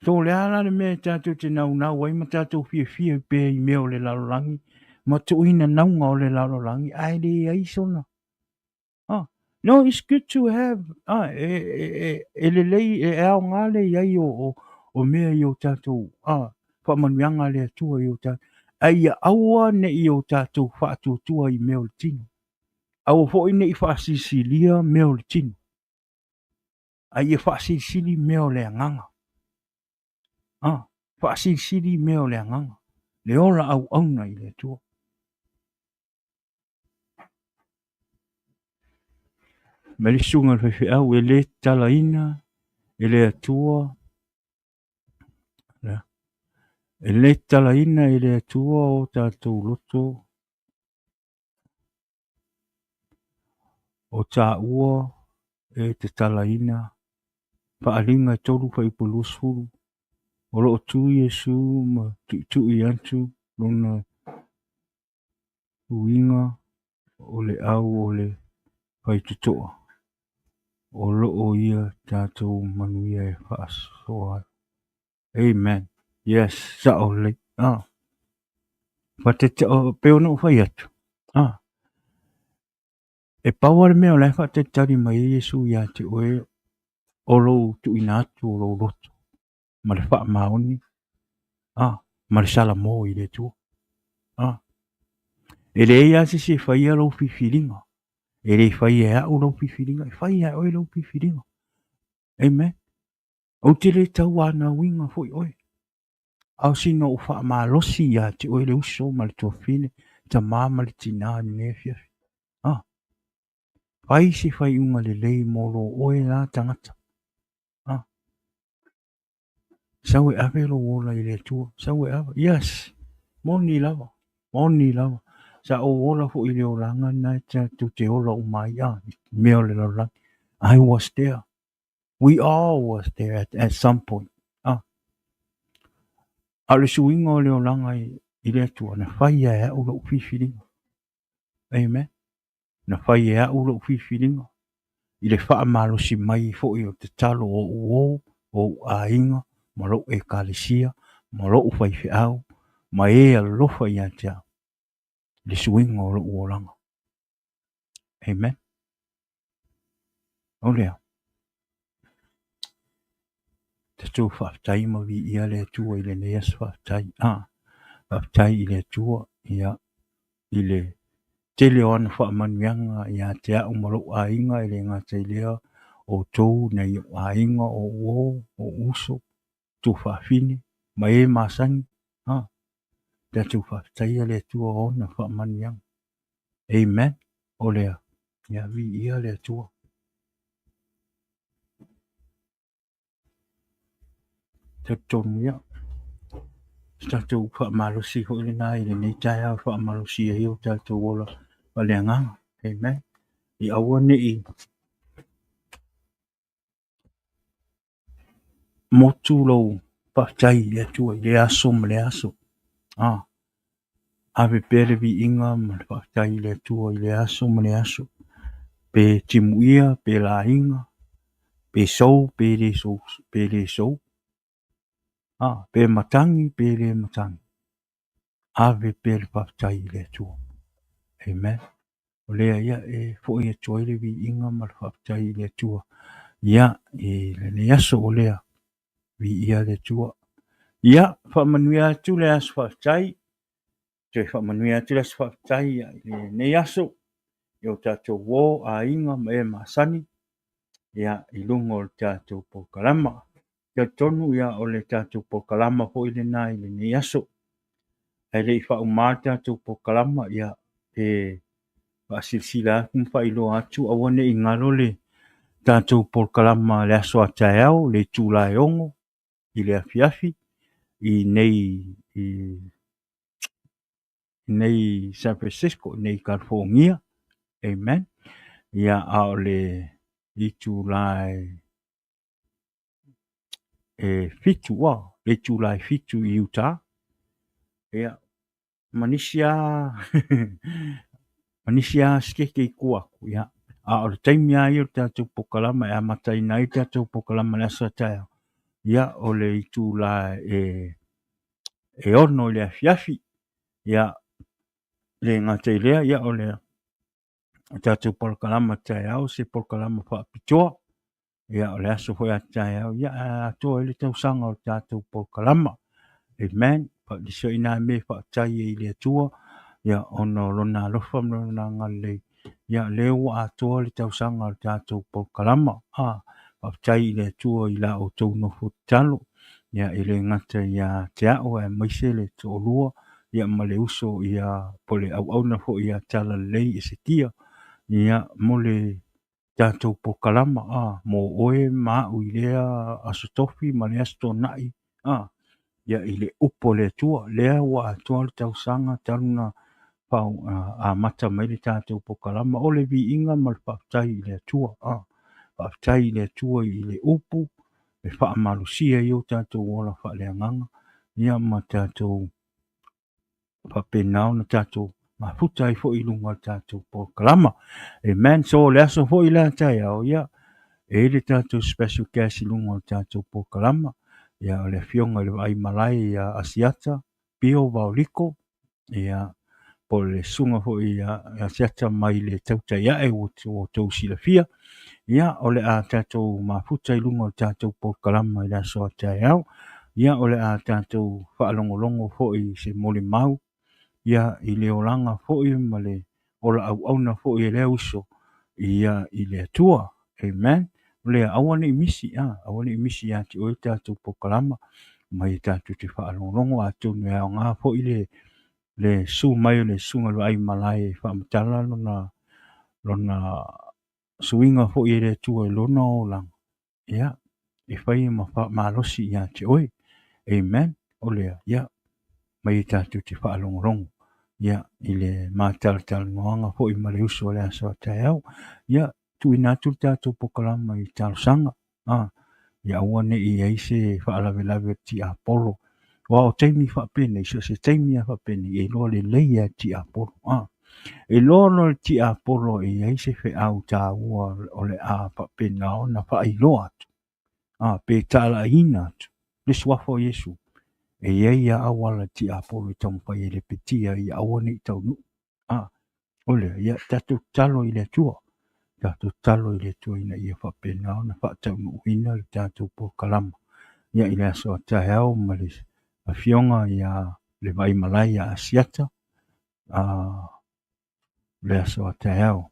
So o le a la le mea e tatou te naunau ai ma tatou fiafia pea i mea o le lalolagi ma tuuina nauga o le lalolagi ae leai sona. Ah, no, it's good to have, ah, e, e, e, e lelei, e aoga le i ai o, o, o mea i o tatou, ah, faamanuiaga a le Atua i o tatou, a ia aua ne i o tatou faatuatua i mea o le tino. Aua foi ne i faasilisiliia mea o le tino. A ia faasilisili mea o le agaga. Ah, faasilisili mea o le agaga. Le ola auauna i le Atua. Mai le susuga i le faifeau e le tatalaina e le Atua e le tatalaina e le Atua o tatou loto o taua e tatalaina Faaaliga e 3 fuaiupu 20 O lo o tu Iesu ma tuitui atu lona uiga o le au o le faitotoa, o lo o ia tatou manuia e faasoa ai. Amen. Yes, sao lelei. Ah. Faatalitali, pei ona ou fai atu. Ah. E pau lava le mea o la e faatalitali mai ai Iesu ia te oe, o lou tuuina atu o lou loto ma le faamaoni, ah, ma le salamo i le Atua. Ah. E leai lava se isi e faia lou filifiliga. E le faia e au lou filifiliga, e faia e oe lou filifiliga. Amen. Ou te le tauanauina foi oe. A o sina ou faamalosi ia te oe le uso ma le tuafafine, tama ma le tinā i lenei afiafi. Ah, fai se faaiuga lelei mo lo oe la tagata. Ah, sau e ave lou ola i le Atua, sau e ave. Yes, moni lava, moni lava. Sa ou ola foi i le olaga lena e tatou te ola uma ai, ah, i mea o le lalolagi. I was there. We all was there at, at some point. Ah. A o le suiga o le olaga i, i le Atua, na fai e au lou filifiliga. Amen. Na fai e au lou filifiliga i le faamalosi mai foi o tatalo o ou uo, o ou aiga, ma lou ekalesia, ma lou faifeau, ma e alofa ia te au, i le suiga o lou olaga. Amen. O lea. Tatou faafetai ma viia le Atua i lenei aso faafetai. Ah. Faafetai i le Atua, ia, i le tele o ana faamanuiaga ia te au ma lou aiga, e le gata i lea, o outou nai ou aiga, o ou uo, o ou uso, tuafafine ma e masani, a, tatou faafetaia le Atua o ona faamanuiaga. Amen. O lea, ia viia le Atua. Talitonu ia, se tatou faamalosi foi lena i lenei taeao e faamalosi ai o tatou ola faaleagaga. Amen. I aua ne i motu lou faafetai i le Atua i lea aso ma lea aso. Ah, ave pea le viiga ma le faafetai i le Atua i lea aso ma lea aso. Pe timuia, pe laiga, pe sou, pe le sou, pe le sou. Ah, pe matagi, pe le matagi. Ave pea le faafetai i le Atua. Amen. O lea ia e foi atu ai le viiga ma le faafetai i le Atua. Ia, i lenei aso o lea, viia le Atua. Ia, faamanuia atu le aso faafetai. Toe faamanuia atu le aso faafetai i lenei aso i o tatou uo, aiga ma e masani, ia, i luga o le tatou polokalama. Talitonu ia o le tatou polokalama foi lena i lenei aso. Ae le i faauma le tatou polokalama, ia, e faasilasila atu ma faailoa atu, aua ne i galo le tatou polokalama le aso a taeao, le itula e 6 i le afiafi, i nei i nei San Francisco, nei California. Amen. Ia, a o le itula e 7, ua, le itula e 7 i Utah. Ia, ma nisi a ma nisi a sikeke i tua atu, ia. A o le taimi lava ia o le tatou polokalama e amataina ai le tatou polokalama i le aso a taeao, ia, o le itula e 6 i le afiafi. Ia, le gata i lea, ia, o le tatou polokalama taeao, se polokalama faapitoa. Ia, o le aso foi a taeao, ia, e atoa ai le tausaga o le tatou polokalama. Amen. Nisi foi nā mea e faafetai ai i le Atua, ia, ona o lona alofa ma lona agalelei, ia, lea ua atoa le tausaga o le tatou polokalama. Ah, faafetai i le Atua i la outou nofo tatalo, ia, e le gata ia te au, aemaise le toalua, ia, ma le uso, ia, po le auauna foi ia Talalelei Esekia, ia, mo le tatou polokalama, ah, mo oe ma au i lea aso tofi ma lea aso toonai, ah, ia, i le upu a le Atua, lea ua atoa le tausaga talu na amata mai le tatou polokalama, o le viiga ma le faafetai i le Atua. Ah, faafetai i le Atua i le upu e faamalosia ai o tatou ola faaleagaga, ia, ma tatou faapena ona tatou mafuta ai foi i luga o le tatou polokalama. Amen. So, le aso foi la taeao, ia, e i le tatou special guest i luga o le tatou polokalama, ia, o le afioga i le vaai malae ia Asiata Pio Vaoliko, ia, po o le susuga foi ia Asiata mai le tautai ae ua outou silafia. Ia, o le a tatou mafuta i luga o le tatou polokalama i le aso a taeao. Ia, o le a tatou faalogologo foi i se molimau, ia, i le olaga foi ma le ola auauna foi e lea uso, ia, i le Atua. Amen. O lea, aua ne i misi, ah, aua ne i misi ia te oe le tatou polokalama, mai tatou te faalogologo, atonu e aoga foi le susu mai o le susuga i le vaai malae e faamatala lona suiga foi e le Atua i lona olaga, ia, e fai ma faamalosi ia te oe. Amen. O lea, ia, mai e tatou te faalogologo, ia, i le matalatalanoaga foi ma le uso o le aso a taeao. Ia, tuuina atu le tatou polokalama i talosaga, ah, ia aua ne i ai se faalavelave o le tiapolo. Aua o taimi faapenei, so o se taimi lava faapenei, e iloa lelei lava e le tiapolo. Ah, e iloa loa e le tiapolo e i ai se feau taua o le a faapena ona faailoa atu, ah, pe talaiina atu le suafa o Iesu, e i ai lava auala e tiapolo e taumafai e lepetia ia aua ne i taunuu. Ah, o lea, ia tatou tatalo i le Atua. Tatou tatalo i le Atua ina ia faapena ona faataunuuina le tatou polokalama, ia, i le aso a taeao ma le afioga ia le Vaimalae ia Asiata a le aso a taeao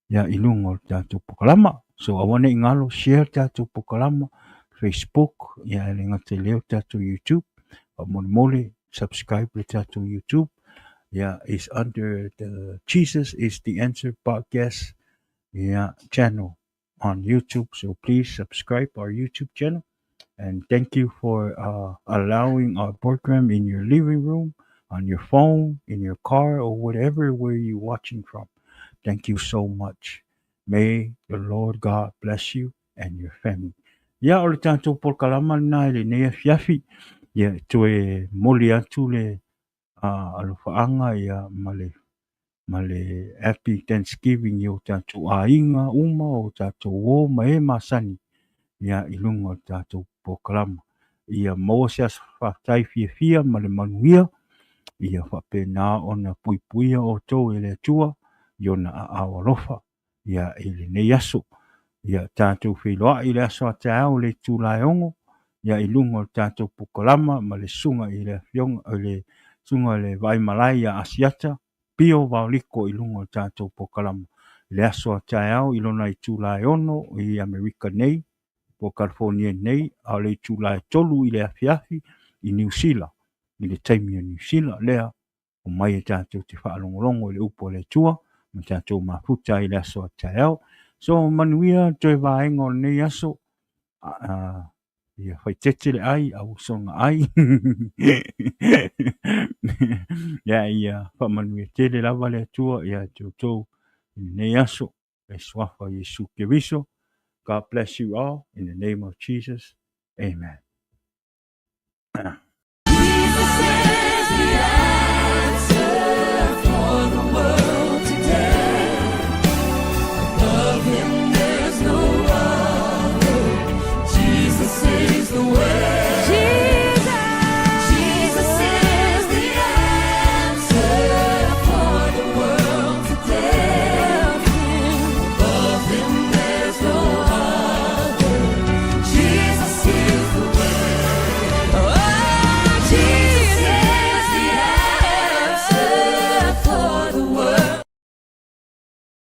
ia i luga o le tatou polokalama. So aua ne i galo share le tatou polokalama Facebook ia e le gata i lea o le tatou YouTube. Faamolemole subscribe le tatou YouTube. Yeah, is under the Jesus is the Answer podcast yeah, channel on YouTube. So please subscribe our YouTube channel. And thank you for uh, allowing our program in your living room, on your phone, in your car, or whatever where you're watching from. Thank you so much. May the Lord God bless you and your family. Ia, o le tatou polokalama lena i lenei afiafi. Ia, e toe moli atu le uh, alofaaga ia ma le ma le Happy Thanksgiving i o tatou aiga uma, o tatou uo ma e masani ia i luga o le tatou polokalama. Ia maua se aso faafetai fiafia ma le manuia, ia faapena ona puipuia outou e le Atua i ona aao alofa ia i lenei aso. Ia tatou feiloai i le aso a taeao i le itula e 6 ia i luga o le tatou polokalama ma le susuga i le afioga i le susuga i le Vaaimalae ia Asiata Pio Vaoliko i luga o le tatou polokalama i le aso a taeao i lona itula e 6 i Amerika nei po o California nei, a o le itula e 3 i le afiafi i Niu Sila, i le taimi o Niu Sila lea omai e tatou te faalogologo i le upu a le Atua ma tatou mafuta ai i le aso a taeao. So manuia toe vaega o lenei aso. Uh, ia faitete le ai, a ua soga ai. Ia, ia faamanuia tele lava le Atua ia te outou i lenei aso. Le suafa o Iesu Keriso. God bless you all in the name of Jesus. Amen.